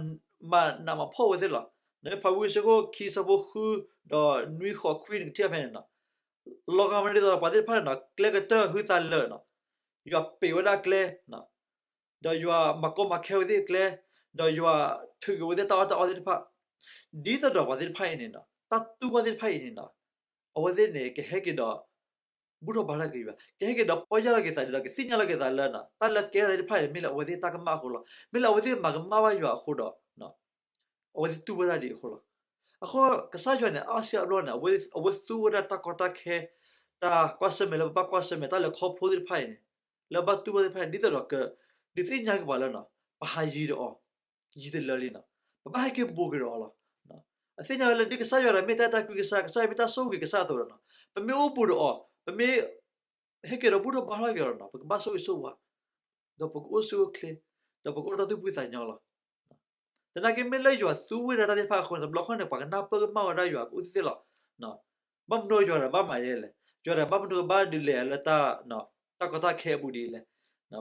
နးမၤဖှီၣ်ဝဲသ့ၣ်လီၤ. ဖးဝံဧဖ့းစူး ခံ ဆၢဖိဃု ဒီးနွံ ဃိး ခွံန့ၣ် ကထံၣ်ဘၣ်ဖဲန့ၣ်နီၤ, လီၤဂာ်မးဒ်သိးဒီးပှၤသ့ၣ်တဖၣ်န့ၣ်နီၤ ကျဲကတၢၢ်ဟုသးလၢာ်နီၤ, ယွၤပ့ၤဝဲဒၣ်ကျဲ ဒီးယွၤမၤကီမၤခဲအဝဲသ့ၣ်အကျဲ, ဒီးယွၤထုးက့ၤအဝဲသ့ၣ်တၢ်အီၣ်တၢ်အီသ့ၣ်တဖၣ်, ဒ်သိးဒီးပှၤသ့ၣ်တဖၣ်အံၤန့ၣ်နီၤ တၢ်တူၢ်ဘၣ်သ့ၣ်တဖၣ်အံၤန့ၣ်နီၤ, အဝဲသ့ၣ်န့ၣ် ကဟဲက့ၤဒီး ဘူၣ်ထီၣ်ဘါထီၣ်က့ၤယွၤ, ကဟဲက့ၤဒီးပီၢ်ယၢ်လီၤက့ၤသးဒ်သိး ကသ့ၣ်ညါလီၤက့ၤသးလၢ တၢ်လၢကဲထီၣ်သ့ၣ်တဖၣ်န့ၣ် မ့ၢ်လၢအဝဲသ့ၣ်တၢ်ကမၣ်အဃိလီၤ. မ့ၢ်လၢအဝဲသ့ၣ်မၤကမၣ်ဘၣ်ယွၤအဃိဒီး အဝဲသ့ၣ်တူၢ်ဘၣ်တၢ်ဒ်အံၤအဃိလီၤ. အဃိကစၢ်ယွၤန့ၣ် အါစုအါဘျီန့ၣ် အဝဲသူဝဲဒၣ်တၢ်ကီတၢ်ခဲ, တၢ်ကွၢ်ဆၢၣ်မဲာ်လၢပဘၣ်ကွၢ်ဆၢၣ်မဲာ် တၢ်လဲၤခီဖျိသ့ၣ်တဖၣ်အံၤန့ၣ်, လၢဘၣ်တူၢ်ဘၣ်သ့ၣ်တဖၣ်န့ၣ် ဒ်သိးဒီး ဒုးသ့ၣ်ညါက့ၤပှၤလၢ ပဟးယံၤဒီးအီၤ ယံၤတလၢလံနီၤ, ပဘၣ်ဟဲက့ၤဘူးက့ၤဒီးအီၤလီၤ. အသ့ၣ်ညါဝဲလၢဒ်ကစၢ်ယွၤဒီးမ့ၢ်တၢ်အဲၣ်တၢ်ကွံကစၢ်, ကစၢ်ယွၤမ့ၢ်တၢ်ဆိၣ်ဂ့ၤကစၢ်အသိးဒီးနီၤ, ပမ့ၢ်အိၣ်ဘူးဒီးအီၤ, ပမ့ၢ်ဟဲက့ၤဒီးဘူၣ်ထီၣ်ဘါထီၣ်က့ၤအီၤဒီးနီၤ ပကဘၣ်ဆိၣ်ဂ့ၤဆိၣ်ဝါ, ဒီးပကအိၣ်ဆူၣ်အိၣ်ချ့, ဒီးပကအိၣ်ဒီးတၢ်သူၣ်ဖှံသးညီလီၤ. သနာ်က့မ့ၢ်လၢယွၤသူဝဲဒၣ်တၢ်သ့ၣ်တဖၣ်အဃိန့ၣ် တဘျီဃီန့ၣ် ပှၤကနၢ်ပၢၢ်ကမၣ်ဝဲဒၣ်ယွၤကအိၣ်သ့ၣ်သ့ၣ်လီၤ. ဘၣ်မနုၤယွၤဒီးဘၣ်မၤယဲလဲၣ်, ယွၤဒီးဘၣ်မနုၤဘၣ်ဒုးလဲၤလၢ တၢ်ကီတၢ်ခဲအပူၤဒ်လဲၣ်,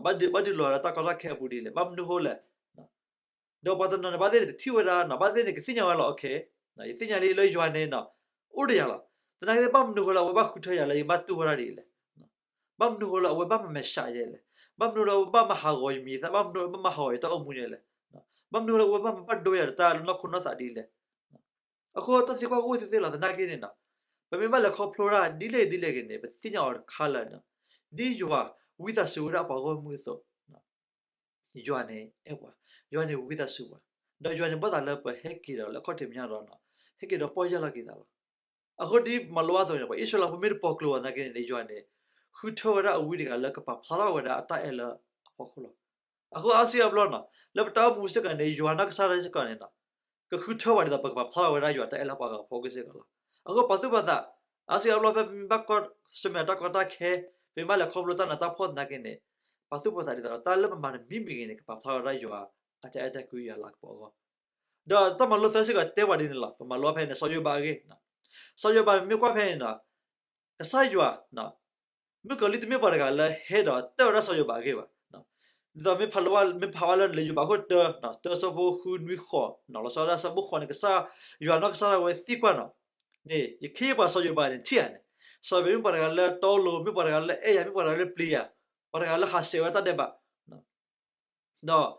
ဘၣ်ဒုးလီၤလၢတၢ်ကီတၢ်ခဲအပူၤဒ်လဲၣ်, ဘၣ်မနုၤဃိလဲၣ်. ဒီးပှၤတနီၤန့ၣ် ဘၣ်သ့ၣ်န့ၣ် တထံၣ်ဝဲဒၣ်နီၤ, ဘၣ်သ့ၣ်န့ၣ် ကသ့ၣ်ညါဝဲလီၤ, ယသ့ၣ်ညါလံလၢယွၤန့ၣ်နီၤ အိၣ်ဒီးယၤလီၤ. သနာ်က့ဘၣ်မနုၤဃိလၢ အဝဲဘၣ်ဃုထၢယၤလၢယဘၣ်တူၢ်ဘၣ်တၢ်ဒ်လဲၣ်, ဘၣ်မနုၤဃိလၢ အဝဲဘၣ်မၤမဲာ်ဆှးယဲလဲၣ်, ဘၣ်မနုၤလၢ အဝဲဘၣ်မၤဟးဂီၤယမံၤသၣ်, ဘၣ်မနုၤလၢ ဘၣ်မၤဟးဂီၤယတၢ်အိၣ်မူယဲလဲၣ်, ဘၣ်မနုၤဃိလၢ အဝဲဘၣ်မၤဘၣ်ဒိယၤဒီးတၢ်နီၢ်ခိနီၢ်သးဒ်လဲၣ်. အဃိတၢ်သံကွၢ်ကအိၣ်သ့ၣ်သ့ၣ်လီၤ. သနာ်က့န့ၣ်နီၤ ပမ့ၢ်ဘၣ်လဲၤခီဖျိတၢ်ဒ်လဲၣ်ဒ်လဲၣ်ဂ့ၤန့ၣ် ပသ့ၣ်ညါအီၤတခါလၢာ်နီၤ, ဒ်ယွၤဝံသးစူၤဝဲဒၣ်ပှၤဂီၢ်မုၢ်အသိး ယွၤန့ၣ်အဲၣ်ပှၤ, ယွၤန့ၣ်ဝံသးစူၤပှၤ, ဒီးယွၤန့ၣ်ဘၣ်သးလၢပဟဲက့ၤဒီးလၢအခီၣ်ထံးမဲာ်ညါဒီး ဟဲက့ၤဒီးပီၢ်ယၢ်လီၤက့ၤသးလီၤ. အဃိဒ်မၤလိအသိးန့ၣ် ပှၤအံၣ်စရ့လးဖိမ့ၢ်တပီၢ်ကျိၤဘၣ်သနာ်က့န့ၣ် ယွၤန့ၣ် ဃုထၢဝဲဒၣ်အဝံတဂၤလၢကပာ်ဖျါထီၣ်ဝဲဒၣ်အတၢ်အဲၣ်လၢအဖီခိၣ်လီၤ. အဃိအါစုအါဘျီနီၤ လၢပတၢ်အိၣ်မူစ့ၢ်ကီးန့ၣ် ယွၤနီၢ်ကစၢ်ဒၣ်စ့ၢ်ကီးန့ၣ်နီၤ ကဃုထၢပှၤဒ်သိး ပကပာ်ဖျါထီၣ်ဝဲဒၣ်ယွၤတၢ်အဲၣ်လၢပှၤဂၤအဖီခိၣ်စ့ၢ်ကီးလီၤ. အဃိပာ်သူၣ်ပာ်သး အါစုအါဘျီဖဲပမ့ၢ်ဘၣ်ကွၢ်ဆၢၣ်မဲာ်တၢ်ကီတၢ်ခဲ, ပမ့ၢ်ဘၣ်လဲၤခီဖျိတၢ်နးတၢ်ဖှီၣ်သနာ်က့န့ၣ် ပာ်သူၣ်ပာ်သးဒ်သိး တၢ်လၢပမၤတမံၤမံၤဂ့ၤန့ၣ် ကပာ်ဖျါထီၣ်ဝဲဒၣ်ယွၤအတၢ်အဲၣ်တၢ်ကွံယွၤလၤကပီၤအဂီၢ် ဒီးတၢ်မၤလိသၢစ့ၢ်ကီးတဲပှၤဒ်န့ၣ်လီၤ. ပမၤလိဖဲန့ၣ် စီၤယိၤဘးအဂ့ၢ်, စီၤယိၤဘးမ့ၢ်ကွၢ်ဖဲန့ၣ်နီၤ ကစၢ်ယွၤ မုၣ်ကီၤလံၢ်တမ့ၢ်ပှၤတဂၤလၢဟဲဒီးတဲဝဲဒၣ်စီၤယိၤဘးအဂ့ၢ်ဘၣ်. ဒ်သိးမ့ၢ်ဖးလၢ မ့ၢ်ဖးဝဲလၢလံာ်ယိၤဘးခိၣ်တၢ တၢဆၢဖိဃုနွံဃိး လီၤဆီဒၣ်တၢ်ဆၢဖိဃိးန့ၣ် ကစၢ်ယွၤနီၢ်ကစၢ်ဒၣ်ဝဲသံကွၢ်နီၤ, န့ၣ် ယခ့ယပှၤစီၤယိၤဘးန့ၣ်ထံၣ်ဧါန့ၣ်, စီၤယိၤဘးမ့ၢ်ပှၤတဂၤလၢတီလိၤ, မ့ၢ်ပှၤတဂၤလၢအဲၣ်ယၤ, မ့ၢ်ပှၤတဂၤလၢပျံၤယၤ, ပှၤတဂၤလၢဟးဆှဲးဝဲတၢ်ဒဲးဘး ဒီး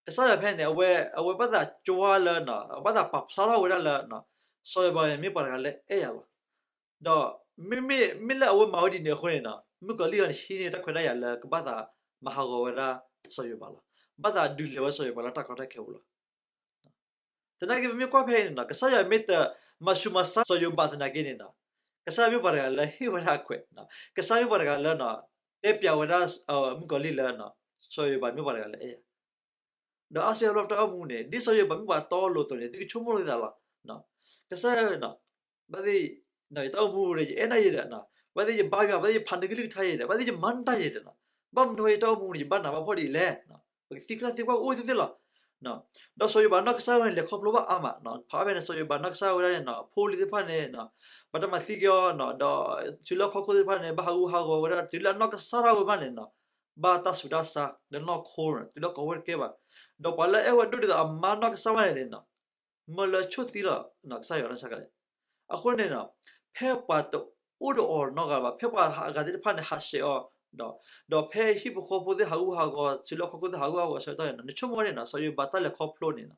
ကစၢ်ယွၤဖဲန့ၣ် အဝဲ အဝဲဘၣ်သးကွၢ်လၢ ဘၣ်သးပာ်ဖျါထီၣ်ဝဲဒၣ်လၢ စီၤယိၤဘးန့ၣ် မ့ၢ်ပှၤတဂၤလၢအဲၣ်ယၤလီၤ. ဒီး မ့မ့ၢ် မ့ၢ်လၢအဝဲမၤဝဲဒ်န့ၣ်အဃိန့ၣ်နီၤ မုၣ်ကီၤလံၢ်အံၤန့ၣ် ဟံးန့ၢ်တၢ်ခွဲးတၢ်ယာ်လၢကဘၣ်သးမၤဟးဂီၤဝဲဒၣ်စီၤယိၤဘးလီၤ. ဘၣ်သးဒုးလဲၤဝဲစီၤယိၤဘးလၢတၢ်ကီတၢ်ခဲပူၤလီၤ. သနာ်က့ပမ့ၢ်ကွၢ်ဖဲအံၤန့ၣ်နီၤ ကစၢ်ယွၤမ့ၢ်တမၤဆူးမၤဆါစီၤယိၤဘးသနာ်က့န့ၣ်နီၤ ကစၢ်ယွၤမ့ၢ်ပှၤတဂၤလၢဟ့ၣ်ဝဲဒၣ်အခွဲး, ကစၢ်ယွၤမ့ၢ်ပှၤတဂၤလၢ တဲပျးဝဲဒၣ် မုၣ်ကီၤလံၢ်လၢ စီၤယိၤဘးမ့ၢ်ပှၤတဂၤလၢအဲၣ်ယၤ ဒီးအါစုအါဘျီပတၢ်အိၣ်မူန့ၣ် ဒ်စီၤယိၤဘးမ့ၢ်ပှၤတီလိၤအသိးန့ၣ် သုကဆိကမိၣ်လိာ်သးလီၤ. ကစၢ်ယွၤ ဘၣ်သ့ၣ် ယတၢ်အိၣ်မူဒီး ယအဲၣ်နၤယဲဒီး ဘၣ်သ့ၣ်ယဘါယွၤ ဘၣ်သ့ၣ်ယဖးနကလုၢ်ကထါယဲဒီး ဘၣ်သ့ၣ်ယမၤနၢၤယဲဒီး ဘၣ်မနုၤဃိယတၢ်အိၣ်မူန့ၣ် ယဘၣ်နးဘၣ်ဖှီၣ်ဒ်လဲၣ်. ပကသံကွၢ်သံကွၢ်ကအိၣ်သ့ၣ်သ့ၣ်လီၤ. ဒီးစီၤယိၤဘးနီၢ်ကစၢ်ဝဲန့ၣ် လဲၤခီဖျိဘၣ်အါမး, ဖးဖဲန့ၣ် စီၤယိၤဘးနီၢ်ကစၢ်ဝဲဒၣ်န့ၣ် အဖိအလံၤသ့ၣ်တဖၣ်န့ၣ် ဘၣ်တၢ်မၤသံက့ၤအီၤ, ဒီးတုၤလၢဟီၣ်ခိၣ်သ့ၣ်တဖၣ်န့ၣ် ဘၣ်ဟးဂူာ်ဟးဂီၤဝဲဒၣ် တုၤလၢအနီၢ်ကစၢ်ဒၣ်ဝဲဘၣ်န့ၣ် ဘၣ်တၢ်ဆူးတၢ်ဆါ ဒီးနီၢ်ခိန့ၣ် တုၤလၢကိးဝဲတကဲဘၣ်. ဒီးပှၤလၢအအဲၣ်ဝဲဒိၣ်ဒ်သိးအမါနီၢ်ကစၢ်ဝဲန့ၣ် မၢလၢဆိၣ်သံလီၤ ကစၢ်ယွၤနီၢ်ကစၢ်န့ၣ်. အဃိန့ၣ် ဖဲပှၤတအိၣ်ဒီးအီၤနီတဂၤဘၣ်, ဖဲပှၤအဂၤသ့ၣ်တဖၣ်န့ၣ် ဟးဆှဲးအီၤ, ဒီးဖဲဟံၣ်ဖိဃီဖိသ့ၣ်ဟးဂူာ်ဟးဂီၤ တုၤလၢဟီၣ်ခိၣ်သ့ၣ်ဟးဂူာ်ဟးဂီၤအဆၢကတီၢ်န့ၣ် နဆိကမိၣ်န့ၣ် စီၤယိၤဘးတၢ်လဲၤခီဖျိန့ၣ်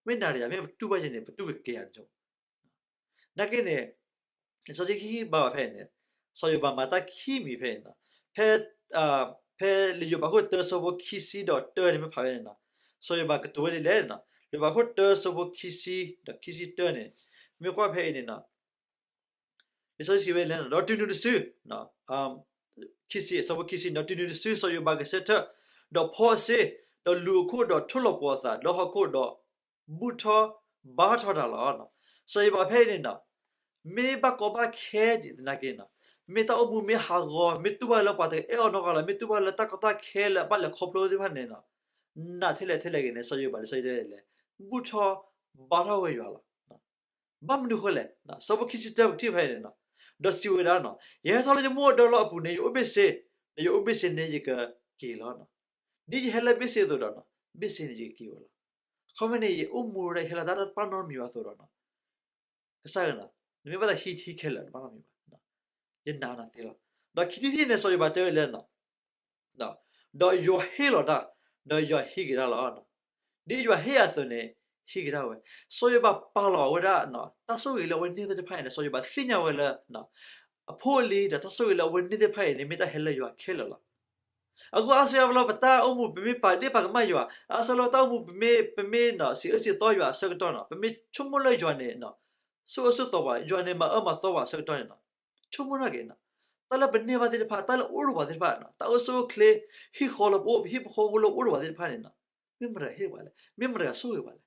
မ့ၢ်နၤဒီးယၤ မ့ၢ်ပတူၢ်ဘၣ်ယဲန့ၣ် ပတူၢ်ကကဲဧါန့ၣ်. နာ်က့န့ၣ် လံာ်စီဆှံဟ့ၣ်ဂံၢ်ဟ့ၣ်ဘါဘၣ်ဖဲန့ၣ် စီၤယိၤဘးမၤတၢ်ခံမံၤဖဲန့ၣ်, ဖဲ ဖဲလံာ်ယိၤဘးခိၣ်တၢဆၢဖိခံဆံဒီးတၢန့ၣ် မ့ၢ်ဖးဖဲန့ၣ် စီၤယိၤဘးကတိၤဝဲဒ်လဲၣ်. လံာ်ယိၤဘးခိၣ်တၢဆၢဖိခံဆံဒီးခံဆံတၢန့ၣ် မ့ၢ်ကွၢ်ဖဲအံၤန့ၣ် လံာ်စီဆှံစံးဝဲဒ်လဲၣ်, ဒီးတုၤနုၤတစု ခံဆံ အဆၢဖိခံဆံ ဒီးတုၤနုၤတစု စီၤယိၤဘးဂဲၤဆၢထၢၣ်, ဒီးဖီအစ့, ဒီးလူၤအခိၣ်ဒီးထိၣ်လီၤပှီၤအသး, ဒီးဟီၣ်ခိၣ်ဒီး ဘူၣ်ထီၣ်ဘါထီၣ်တၢ်လီၤ. စီၤယိၤဘးဖဲအံၤန့ၣ် မ့ၢ်ဘၣ်ကီဘၣ်ခဲဒ်သနာ်က့န့ၣ် မ့ၢ်တၢ်အိၣ်မူမ့ၢ်ဟးဂီၤ မ့ၢ်တူၢ်ဘၣ်လၢပှၤတအဲၣ်အီၤနီတဂၤလၢၤ မ့ၢ်တူၢ်ဘၣ်လၢတၢ်ကီတၢ်ခဲလၢအဘၣ်လဲၤခီဖျိသ့ၣ်တဖၣ်န့ၣ် နးထဲလဲၣ်ထဲလဲၣ်ဂ့ၤန့ၣ် စီၤယိၤဘး လံာ� စီဆှံတဲလဲၣ် ဘူၣ်ထီၣ်ဘါထီၣ်ဝဲယွၤလီၤ. ဘၣ်မနုၤဃိလဲၣ်, ဆၢဖိခံဆံတၢပထံၣ်ဖဲန့ၣ် ဒီးစံးဝဲဒၣ်, ယဟဲထီၣ်လၢယမိၢ်အဒၢလီၢ်အပူၤန့ၣ် ယအိၣ်ဘ့ၣ်ဆ့, ဒီးယအိၣ်ဘ့ၣ်ဆ့န့ၣ် ယကက့ၤလီၤ. ဒ်ယဟဲလၢဘ့ၣ်ဆ့အသိးဒီး ဘ့ၣ်ဆ့န့ၣ် ယကက့ၤဝဲလီၤ. ခီမ့ၢ်န့ၣ် ယအိၣ်မူဝဲဒၣ် ယဟဲလီၤတၢ်တပာ်နီတမံၤဘၣ်အသိးဒီး ကစၢ်ဧၢ, နမ့ၢ်ဘၣ်သးဟံးထံခဲလၢာ်တပာ်နီတမံၤဘၣ်, ယနာ်နၤသ့လီၤ. ဒီးခံထံၣ်တထံၣ်န့ၣ် စီၤယိၤဘးတဲဝဲလဲၣ်, ဒီးယွၤဟ့ၣ်လီၤတၢ်, ဒီးယွၤဟံးက့ၤတၢ်လီၤ. ဒ်ယွၤဟ့ၣ်အသိးန့ၣ် ဟံးက့ၤတၢ်ဝဲ. စီၤယိၤဘးပာ်လီၤဝဲဒၣ် တၢ်ဆိၣ်ဂ့ၤလၢအဝဲန့ၢ်သ့ၣ်တဖၣ်အံၤန့ၣ် စီၤယိၤဘးသ့ၣ်ညါဝဲလၢ အဖိအလံၤဒီးတၢ်ဆိၣ်ဂ့ၤလၢအဝဲန့ၢ်သ့ၣ်တဖၣ်အံၤန့ၣ် မ့ၢ်တၢ်ဟဲလၢယွၤခဲလၢာ်လီၤ. အဃိအါစုအါဘျီ ပတၢ်အိၣ်မူပမ့ၢ်ပာ်ဒ့ၣ်ပာ်ကမၣ်ယွၤ, အါစုအါဘျီပတၢ်အိၣ်မူပမ့ၢ် ပမ့ၢ်စံးအၢစံးသီယွၤအဆၢကတီၢ်န့ၣ်, ပမ့ၢ်ဆိကမိၣ်လၢယွၤန့ၣ် ဆိၣ်အၢဆိၣ်သီပှၤ, ယွၤန့ၣ်မၤအၢမၤသီပှၤအဆၢကတီၢ်န့ၣ်, ဆိကမိၣ်ထီၣ်က့ၤ တၢ်လၢပန့ၢ်ဘၣ်သ့ၣ်တဖၣ်, တၢ်လၢအအိၣ်ဒီးပှၤသ့ၣ်တဖၣ်, တၢ်အိၣ်ဆူၣ်အိၣ်ချ့, ဟံၣ်ဃီလၢပအိၣ်, ပဟံၣ်ပဃီဖိလၢအအိၣ်ဒီးပှၤသ့ၣ်တဖၣ်န့ၣ်, မ့ၢ်မတၤဟ့ၣ်ပှၤလဲၣ်, မ့ၢ်မတၤဆိၣ်ဂ့ၤပှၤလဲၣ်.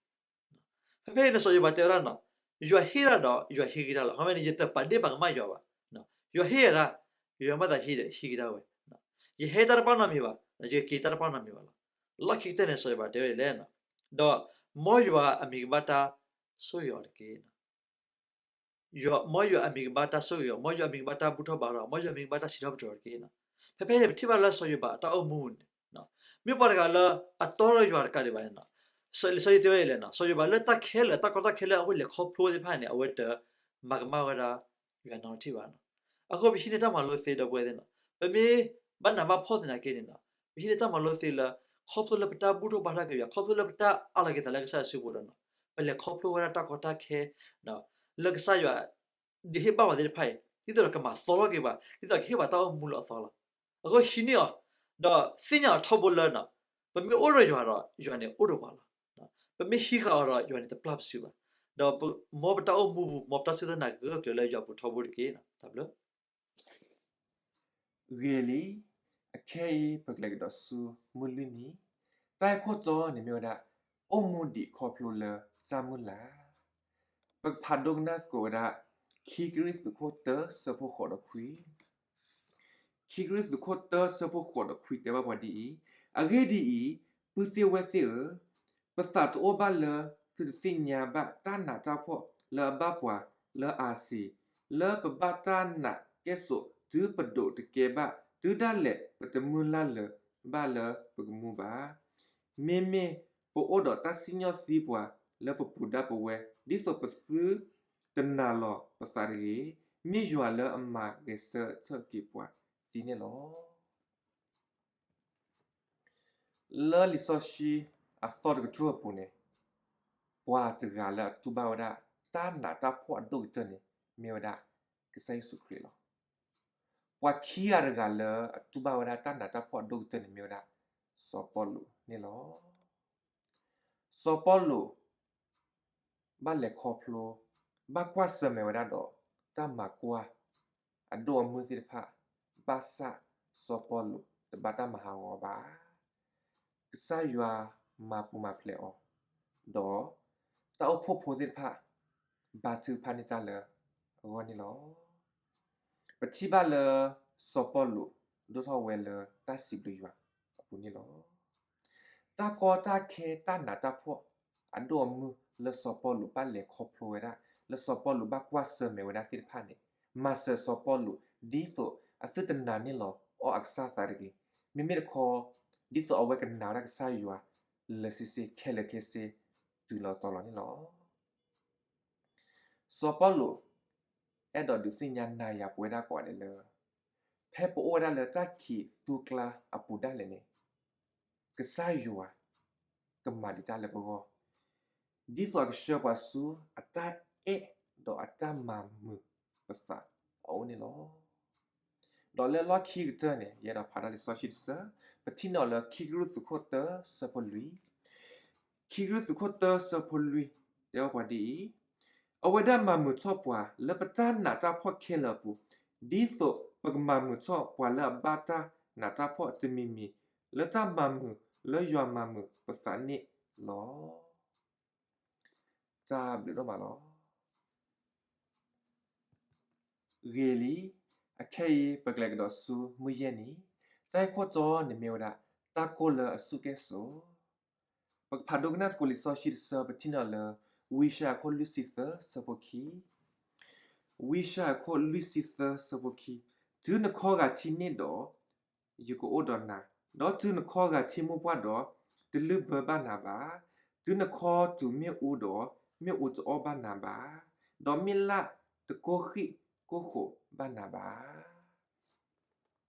ဖဲဖဲအံၤန့ၣ် စီၤယိၤဘးတဲဝဲဒၣ်န့ၣ်, ယွၤဟ့ၣ်တၢ်ဒီးယွၤဟံးက့ၤတၢ်လီၤ. ခီမ့ၢ်န့ၣ် ယတပာ်ဒ့ၣ်ပာ်ကမၣ်ယွၤဘၣ်, ယွၤဟ့ၣ်ယၤတၢ်, ယွၤမၤသးဟံးဒီးဟံးက့ၤတၢ်ဝဲ, ယဟဲတၢ်တပာ်နီတမံၤဘၣ်, ယကက့ၤတၢ်တပာ်နီတမံၤဘၣ်လီၤ. လီၢ်ခံကတၢၢ်န့ၣ် စီၤယိၤဘးတဲဝဲဒ်လဲၣ်, ဒီးမ်ယွၤအမံၤကဘၣ်တၢ်ဆိၣ်ဂ့ၤအီၤတက့ၢ်. မ်ယွၤအမံၤကဘၣ်တၢ်ဆိၣ်ဂ့ၤအီၤ, မ်ယွၤအမံၤကဘၣ်တၢ်ဘူၣ်ထီၣ်ဘါထီၣ်, မ်ယွၤအမံၤကဘၣ်တၢ်စံးထီၣ်ပတြၢၤအီၤတက့ၢ်. ဖဲဖဲန့ၣ် ပထံၣ်ဘၣ်လၢစီၤယိၤဘးအတၢ်အိၣ်မူန့ၣ်, မ့ၢ်ပှၤတဂၤလၢအတီဒီးယွၤတကးဒံးဘၣ်န့ၣ်, လံာ်စီဆှံတဲဝဲဒ်လဲၣ်, စီၤယိၤဘးလၢတၢ်ခဲလၢာ်, တၢ်ကီတၢ်ခဲလၢအဝဲလဲၤခီဖျိသ့ၣ်တဖၣ်န့ၣ် အဝဲတမၤကမၣ်ဝဲဒၣ်ယွၤနီတထံၣ်ဘၣ်. အဃိပဟံးန့ၢ်တၢ်မၤလိသ့ဒီပုၢ်ဝဲၢ်သ့ၣ်န့ၣ်, ပမ့ၢ်ဘၣ်နးဘၣ်ဖှီၣ်သနာ်က့န့ၣ်, ပဟံးန့ၢ်တၢ်မၤလိသ့လၢ ခီဖျိလၢပတၢ်ဘူၣ်ထီၣ်ဘါထီၣ်က့ၤယွၤ, ခီဖျိလၢပတၢ်အးလီၤက့ၤသးလၢကစၢ်ယွၤစုပူၤဒီး ပလဲၤခီဖျိဝဲဒၣ်တၢ်ကီတၢ်ခဲ လၢကစၢ်ယွၤဒုးဟ့ၣ်ဘၣ်ပှၤသ့ၣ်တဖၣ်အံၤ ဒ်သိးဒီးကမၤသီထီၣ်က့ၤပှၤ, ဒ်သိးကဟ့ၣ်ပှၤတၢ်အိၣ်မူလၢအသီလီၤ. အဃိဟံးန့ၢ်အီၤ, ဒီးသ့ၣ်ညါအီၤထီဘိလၢ ပမ့ၢ်အိၣ်ဒီးယွၤဒီး ယွၤန့ၣ်အိၣ်ဒီးပှၤလီၤ. ပမ့ၢ်ဟံးဃာ်အီၤဒီး ယွၤန့ၣ်တပျၢ်ပစုဘၣ်. ဒီးမ်ပတၢ်အိၣ်မူပူၤ မ်ပတၢ်စူၢ်တၢ်နာ်ဂၢၢ်ကျၢၤလၢယွၤပူၤထီဘိတက့ၢ်. တၢ်ဘျုး ဂ့ၤလံ, အခဲအံၤ ပကလဲၤကဒီးဆူမုၢ်လွံၢ်နံၤ, တၢ်ဂ့ၢ်ခိၣ်တီန့ၣ်မ့ၢ်ဝဲဒၣ် အိၣ်မူဒံးခီဖျိလၢတၢ်မုၢ်လၢ်. ပကဖးဒိကနၣ်သကိးဝဲဒၣ် ခံကရံၣ်သူးခိၣ်တၢ ဆၢဖိဃိးဒီးခွံ, ခံကရံၣ်သူးခိၣ်တၢ ဆၢဖိဃိးဒီးခွံတဲဘၣ်ပှၤဒ်အံၤ, အဂ့ၢ်ဒ်အံၤ, ပုၢ်သ့ၣ်ဝဲၢ်သ့ၣ်ဧၢ, ပသးတအိၣ်ဘၣ်လၢသုတသ့ၣ်ညါဘၣ်တၢ်နးတၢ်ဖှီၣ်လၢအဘၣ်ပှၤ လၢအါစ့ၤ, လၢပဘၣ်တၢ်နာ်ကဲၣ်ဆိး တုၤပဒိးတကဲဘၣ်, တုၤဒၣ်လဲာ်ပတမုၢ်လၢ်လၢၤဘၣ်လၢပကမူဘၣ်. မ့မ့ၢ်ပအိၣ်ဒီးတၢ်စံၣ်ညီၣ်သံပှၤလၢပပူၤဒၣ်ပဝဲ, ဒ်သိးပသုတနာ်လီၤပသးတဂ့ၤ, မ့ၢ်ယွၤလၢအမၤဂဲၤဆၢထၢၣ်က့ၤပှၤသ့န့ၣ်လီၤ. လၢလံာ်စီဆှံအသီတကတြူၢ်အပူၤန့ၣ်, ပှၤတဂၤလၢအတူၢ်ဘၣ်ဝဲဒၣ် တၢ်နးတၢ်ဖှီၣ်အဒိၣ်ကတၢၢ်န့ၣ် မ့ၢ်ဝဲဒၣ်ကစၢ်ယ့ၣ်ၡူးခရံာ်လီၤ. ပှၤခံဂၤတဂၤလၢအတူၢ်ဘၣ်ဝဲဒၣ် တၢ်နးတၢ်ဖှီၣ်အဒိၣ်ကတၢၢ်န့ၣ် မ့ၢ်ဝဲဒၣ်စီၤပီလူးန့ၣ်လီၤ. စီၤပီလူး ဘၣ်လဲၤခီဖျိ, ဘၣ်ကွၢ်ဆၢၣ်မဲာ်ဝဲဒၣ်ဒီး တၢ်မၤကွၢ်အဒိၣ်အမုၢ်သ့ၣ်တဖၣ်, ဘၣ်ဆၣ်စီၤပီလူးတဘၣ်တၢ်မၤဟးဂီၤဘၣ်. ကစၢ်ယွၤမၤပူၤမၤဖျဲးအီၤ, ဒီးတၢ်အိၣ်ဖှိၣ်ဖိသ့ၣ်တဖၣ် ဘါထုကဖၣ်န့ၢ်တၢ်လၢအဂီၢ်န့ၣ်လီၤ. ပထံၣ်ဘၣ်လၢစီၤပီလူးဒိၣ်ထီၣ်ဝဲလၢတၢ်စံးဘျုးယွၤအပူၤန့ၣ်လီၤ. တၢ်ကီတၢ်ခဲ တၢ်နးတၢ်ဖှီၣ်အဒိၣ်အမုၢ်လၢစီၤပီလူးဘၣ်လဲၤခီဖျိဝဲဒၣ်, လၢစီၤပီလူးဘၣ်ကွၢ်ဆၢၣ်မဲာ်ဝဲဒၣ်သ့ၣ်တဖၣ်န့ၣ်, မၤစၢၤစီၤပီလူး ဒ်သိးအသုတနာ်န့ၢ်လီၤအီၤအကစၢ်သးတဂ့ၤ. မ့မ့ၢ်တခီ, ဒ်သိးအဝဲကနာ်ဝဲဒၣ်ကစၢ်ယွၤ လၢာ်ဆ့ဆ့ခဲလၢာ်ခဲဆ့ တုၤလီၤတီၤလီၤန့ၣ်လီၤ. စီၤပီလူး အဲၣ်ဒိးဒုးသ့ၣ်ညါနၤယၤပဝဲဒၣ်ကိးဂၤဒဲးလၢ, ဖဲပအိၣ်ဝဲဒၣ်လၢတၢ်ခံးသူကျါအပူၤဒၣ်လဲာ်န့ၣ်, ကစၢ်ယွၤကမၤဒံးတၢ်လၢပဂီၢ်, ဒ်သိးအကဆှၢပှၤဆူအတၢ်အဲၣ်ဒီးအတၢ်မၤမုာ်ပသးအအိၣ်န့ၣ်လီၤ. ဒီးလၢလီၢ်ခံကတၢၢ်န့ၣ် ယအဲၣ်ဒိးဖးတၢ်လံာ်စီဆှံတဆၢ, ပထံၣ်န့ၢ်အီၤလၢခံကရူၢ်သူးခိၣ်တၢဆၢဖိလွံၢ်, ခံကရူၢ်သူးခိၣ်တၢဆၢဖိလွံၢ် တဲဘၣ်ပှၤဒ်အံၤ, အဝဲဒၣ်မၤမုာ်ထီၣ်ပှၤလၢပတၢ်နးတၢ်ဖှီၣ်ခဲလၢာ်အပူၤ, ဒ်သိးပကမၤမုာ်ထီၣ်ပှၤလၢအဘၣ်တၢ်နးတၢ်ဖှီၣ်တမံၤမံၤ လၢတၢ်မၤမုာ်လၢယွၤမၤမုာ်ပသးန့ၣ်လီၤ. တၢ်ဘျုးဒိၣ်မးလီၤ. ဂ့ၤလံ, အခဲအံၤ ပကလဲၤကဒီးဆူမုၢ်ယဲၢ်နံၤ, တၢ်ဂ့ၢ်ခိၣ်တီန့ၣ်မ့ၢ်ဝဲဒၣ် တၢ်ကိၢ်လၢအဆူၣ်ကဲၣ်ဆိး. ပကဖးဒိကနၣ်သကိးလံာ်စီဆှံတဆၢ ပထံၣ်န့ၢ်လၢ ဝံယၡါယၤခိၣ်လွံၢ်ဆံသၢဆၢဖိခံ, ဝံယၡါယၤခိၣ်လွံၢ်ဆံသၢဆၢဖိခံ, တုၤနခီဂာ်ထံန့ၣ်ဒီး ယကအိၣ်ဒီးနၤ, ဒီးတုၤနခီဂာ်ထံမိၢ်ပှၢ်ဒီး တလုၢ်ဘၢဘၣ်နၤဘၣ်. တုၤနခီတုၤမ့ၣ်အူဒီး, မ့ၣ်အူတအီၣ်ဘၣ်နၤဘၣ်, ဒီးမ့ၣ်လၣ်တကိၢ်ဃံၣ်ကိၢ်ဃိးဘၣ်နၤဘၣ်.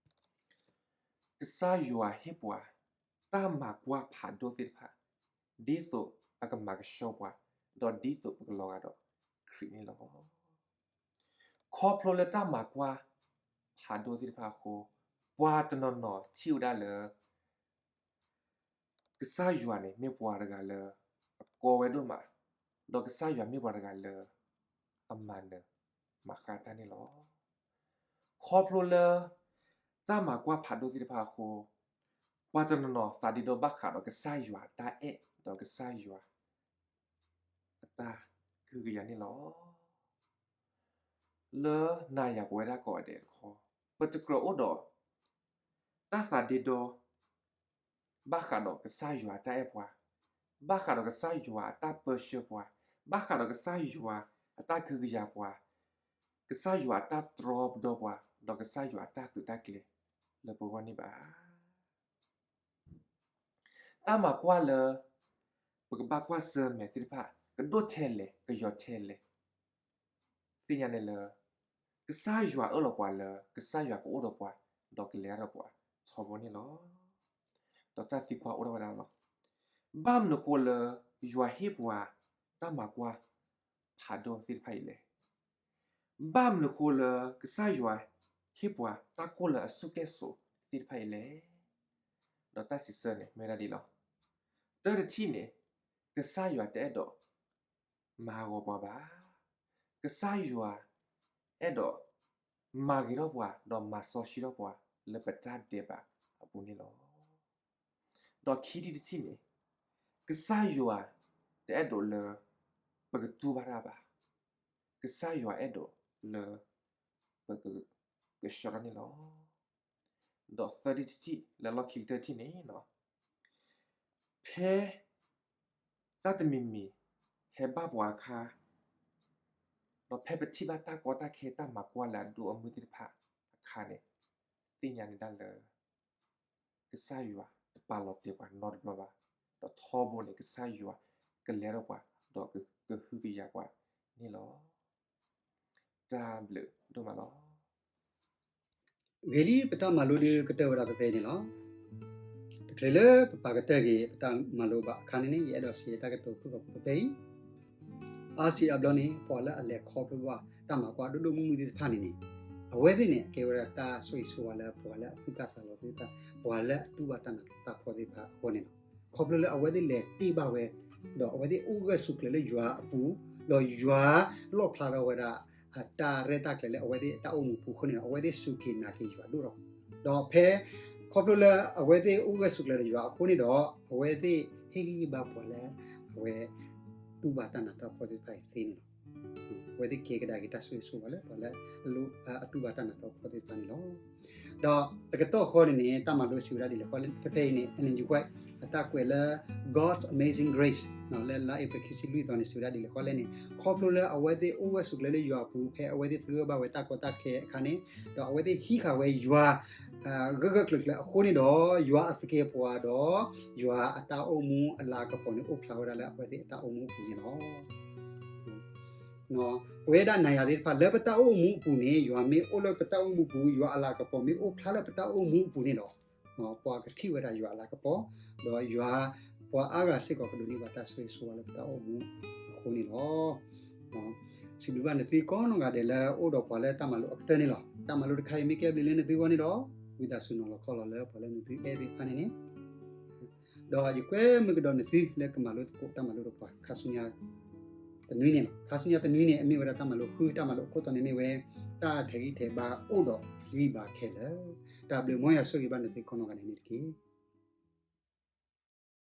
ကစၢ်ယွၤဟ့ၣ်ပှၤ တၢ်မၤကွၢ်ဖးဒိၣ်သ့ၣ်တဖၣ်, ဒ်သိးအကမၤကဆှီပှၤ, ဒီးဒ်သိးပကလီၤဂာ်ဒီးခရံာ်န့ၣ်လီၤ. ခီဖျိလၢတၢ်မၤကွၢ်ဖးဒိၣ်သ့ၣ်တဖၣ်အဃိ, ပှၤတနီၤနီၤထံၣ်ဝဲဒၣ်လၢ ကစၢ်ယွၤန့ၣ် မ့ၢ်ပှၤတဂၤလၢအကီဝဲဒိၣ်မး, ဒီးကစၢ်ယွၤမ့ၢ်ပှၤတဂၤလၢအမၤနၢၤမၤဃၣ်တၢ်န့ၣ်လီၤ. ခီဖျိလၢ တၢ်မၤကွၢ်ဖးဒိၣ်သ့ၣ်တဖၣ်အဃိ, ပှၤတနီၤနီၤသးဒ့ဒီဘၣ်ဃးဒီးကစၢ်ယွၤအတၢ်အဲၣ် ဒီးကစၢ်ယွၤအတၢ်ကဟုကယာ်န့ၣ်လီၤ. လၢနၤယၤပဝဲဒၣ်ကိးဂၤဒဲးတခီ, ပတကြၢးအိၣ်ဒီး တၢ်သးဒ့ဒီ ဘၣ်ဃးဒီးကစၢ်ယွၤအတၢ်အဲၣ်ပှၤ, ဘၣ်ဃးဒီးကစၢ်ယွၤအတၢ်ပၢဆှၢပှၤ, ဘၣ်ဃးဒီးကစၢ်ယွၤအတၢ်ကဟုကယာ်ပှၤ, ကစၢ်ယွၤအတၢ်တြီပဒီပှၤ, ဒီးကစၢ်ယွၤအတၢ်သုးတၢ်ကျဲၤလၢပဂီၢ်န့ၣ်ဘၣ်. တၢ်မၤကွၢ်လၢ ပကဘၣ်ကွၢ်ဆၢၣ်မဲာ်သ့ၣ်တဖၣ် ကဒိၣ်ထဲလဲၣ် ကယီၤထဲလဲၣ် သ့ၣ်ညါန့ၣ်လၢ ကစၢ်ယွၤအၢၣ်လီၤပှၤလၢ ကစၢ်ယွၤကအိၣ်ဒီးပှၤ ဒီးကလဲၤတၢ်ဒီးပှၤထီဘိန့ၣ်လီၤ. ဒီးတၢ်သံကွၢ်အိၣ်ထီၣ်ဝဲဒၣ်လီၤ. ဘၣ်မနုၤဃိလၢ ယွၤဟ့ၣ်ပှၤတၢ်မၤကွၢ်ဖးဒိၣ်သ့ၣ်တဖၣ်အံၤလဲၣ်. ဘၣ်မနုၤဃိလၢ ကစၢ်ယွၤဟ့ၣ်ပှၤတၢ်ကိၢ်လၢအစူၢ်က့ၢ်စိးသ့ၣ်တဖၣ်အံၤလဲၣ်. ဒီးတၢ်စံးဆၢန့ၣ် မ့ၢ်ဝဲဒၣ်ဒ်လီၤ. တၢတထံၣ်န့ၣ် ကစၢ်ယွၤတအဲၣ်ဒိး မၤဟးဂီၤပှၤဘၣ်. ကစၢ်ယွၤအဲၣ်ဒိးမၤဂ့ၤထီၣ်ပှၤ ဒီးမၤစီဆှံထီၣ်ပှၤလၢပတၢ်ဒဲးဘးအပူၤန့ၣ်လီၤ. ဒီးခံထံၣ်တထံၣ်န့ၣ် ကစၢ်ယွၤတအဲၣ်ဒိးလၢပကတူၢ်ဘၣ်တၢ်ဘၣ်. ကစၢ်ယွၤအဲၣ်ဒိးလၢပက ကဆှီထီၣ်န့ၣ်လီၤ. ဒီးသၢထံၣ်တထံၣ် လၢလီၢ်ခံကတၢၢ်တထံၣ်န့ၣ် ဖဲတၢ်တမံၤမံၤဟဲဘၣ်ပှၤအခါ ဒီးဖဲပထံၣ်ဘၣ်တၢ်ကီတၢ်ခဲတၢ်မၤကွၢ်လၢအဒိၣ်အမုၢ်သ့ၣ်တဖၣ်အခါန့ၣ် သ့ၣ်ညါန့ၣ်ဒၣ်လၢ ကစၢ်ယွၤတပာ်လီၤတဲာ်ပှၤနီတဘျီဘၣ်. ဒီးထီဘိန့ၣ် ကစၢ်ယွၤကလဲၤဒီးပှၤ ဒီးကဟုကယာ်ပှၤန့ၣ်လီၤ. တၢ်ဘျုးဒိၣ်မးလီၤ. ဂ့ၤလံပတၢ်မၤလိဒုးကတၢၢ်ဝဲဒၣ်ဖဲဖဲအံၤန့ၣ်လီၤ. တချုးလၢပပာ်ကတၢၢ်က့ၤပတၢ်မၤလိဘၣ်အခါန့ၣ်န့ၣ် ယအဲၣ်ဒိးစံးတၢ်ကတိၤဖုၣ်ကိာ်ပူၤဖဲဖဲအံၤ အါစံးအါဘျီန့ၣ် ပှၤလၢအလဲၤခီဖျိဘၣ်တၢ်မၤကွၢ်ဒိၣ်ဒိၣ်မုၢ်မုၢ်သ့ၣ်တဖၣ်န့ၣ်န့ၣ် အဝဲသ့ၣ်န့ၣ် အကဲဝဲဒၣ်တၢ်ဆိၣ်ဂ့ၤဆိၣ်ဝါလၢပှၤလၢအသူၣ်ကၢ်သးလီၤသ့ၣ်တဖၣ် ပှၤလၢအတူၢ်ဘၣ်တၢ်နးတၢ်ဖှီၣ်သ့ၣ်တဖၣ်အဂီၢ်န့ၣ်လီၤ. ခီဖျိလၢအဝဲသ့ၣ်လဲၤတ့ၢ်ဘၣ်ဝဲ ဒီးအဝဲသ့ၣ်အိၣ်ဂၢၢ်ဆိးကျၢၤလၢယွၤအပူၤ, ဒီးယွၤလီၣ်ဖျါထီၣ်ဝဲဒၣ် အတၢ်ရဲၣ်တၢ်ကျဲၤလၢအဝဲသ့ၣ်အတၢ်အိၣ်မူပူၤအဃိန့ၣ်ဒီး အဝဲသ့ၣ်စူၢ်က့ၤနာ်က့ၤယွၤဒိၣ်ထီၣ်, ဒီးဖဲ ခီဖျိလၢအဝဲသ့ၣ်အိၣ်ဂၢၢ်ဆိးကျၢၤဒီးယွၤအဃိန့ၣ်ဒီး အဝဲသ့ၣ်ဟ့ၣ်ဂံၢ်ဟ့ၣ်ဘါပှၤလၢ အဝဲ တူၢ်ဘၣ်တၢ်နးတၢ်ဖှီၣ်သ့ၣ်တဖၣ်အံၤသ့န့ၣ်လီၤ. အဝဲသ့ၣ်ကဲကဒါက့ၤတၢ်ဆိၣ်ဂ့ၤဆိၣ်ဝါလၢပှၤလၢအတူၢ်ဘၣ်တၢ်နးတၢ်ဖှီၣ်သ့ၣ်တဖၣ်န့ၣ်လီၤ. ဒီးတကတီၢ်ဃီန့ၣ်န့ၣ် တၢ်မၤလိစံးဝဲဒၣ်ဒ်လဲၣ်ဃီလဲၣ် ဖဲဖဲအံၤန့ၣ် Ellen G. White အတၢ်ကွဲးလၢ God's Amazing Grace လၢလါအ့ဖြ့ၣ်ခံဆံလွံၢ်သီန့ၣ် စံးဝဲဒၣ်ဒ်လဲၣ်ဃီလဲၣ်န့ၣ် ခီဖျိလၢအဝဲသ့ၣ်အိၣ်ဂၢၢ်ဆိးကျၢၤလၢယွၤအပူၤ ဖဲအဝဲသ့ၣ်သဂၢၢ်ဘၣ်ဝဲတၢ်ကီတၢ်ခဲအခါန့ၣ် ဒီးအဝဲသ့ၣ်ဟံးဃာ်ဝဲယွၤ ဂၢၢ်ဂၢၢ်ကျၢၤကျၢၤအဃိန့ၣ်ဒီး ယွၤအသကဲးပဝးဒီး ယွၤအတၢ်အိၣ်မူအလၤကပီၤန့ၣ် အိၣ်ဖျါဝဲဒၣ်လၢအဝဲသ့ၣ်အတၢ်အိၣ်မူအပူၤန့ၣ်လီၤ. ပဝဲဒၣ်နၤယၤသ့ၣ်တဖၣ် လၢပတၢ်အိၣ်မူအပူၤန့ၣ် ယွၤမ့ၢ်အိၣ်လၢပတၢ်အိၣ်မူပူၤ ယွၤအလၤကပီၤမ့ၢ်အိၣ်ဖျါလၢပတၢ်အိၣ်မူအပူၤန့ၣ်ဒီး ပှၤကထံၣ်ဝဲဒၣ်ယွၤအလၤကပီၤ ဒီးယွၤ ပှၤအါဂၤစ့ၢ်ကီးကဒိးန့ၢ်ဘၣ်တၢ်ဆိၣ်ဂ့ၤဆိၣ်ဝါလၢပတၢ်အိၣ်မူအဃိန့ၣ်လီၤ. စံးဘျုးဘၣ်နသုကိးနီၢ်ဂၤဒဲးလၢအိၣ်ဒီးပှၤလၢတၢ်မၤလိအကတၢၢ်န့ၣ်လီၤ. တၢ်မၤလိတခါအံၤမ့ၢ်ကဲဘျုးလၢနသုအဂီၢ်န့ၣ်ဒီး ဝံသးစူၤနီၤလီၤခီလီၤလၢပှၤလၢနသုအဲၣ်သ့ၣ်တဖၣ်န့ၣ်န့ၣ် ဒီးယကွဲမုာ်ကဒီးနသုလၢကမၤလိသကိးတၢ်မၤလိဒီးပှၤခါဆူညါတနွံန့ၣ်လီၤ. ခါဆူညါတနွံန့ၣ် အမ့ၢ်ဝဲဒၣ်တၢ်မၤလိဃု တၢ်မၤလိအခိၣ်တီန့ၣ်မ့ၢ်ဝဲ တၢ်ထဲးဂံၢ်ထဲးဘါအိၣ်ဒီးဂံၢ်ဘါခဲလၢာ်. တၢ်ဘျုးမ်ယွၤဆိၣ်ဂ့ၤဘၣ်နသုကိးနီၢ်ဂၤဒဲးန့ၣ်တက့ၢ်.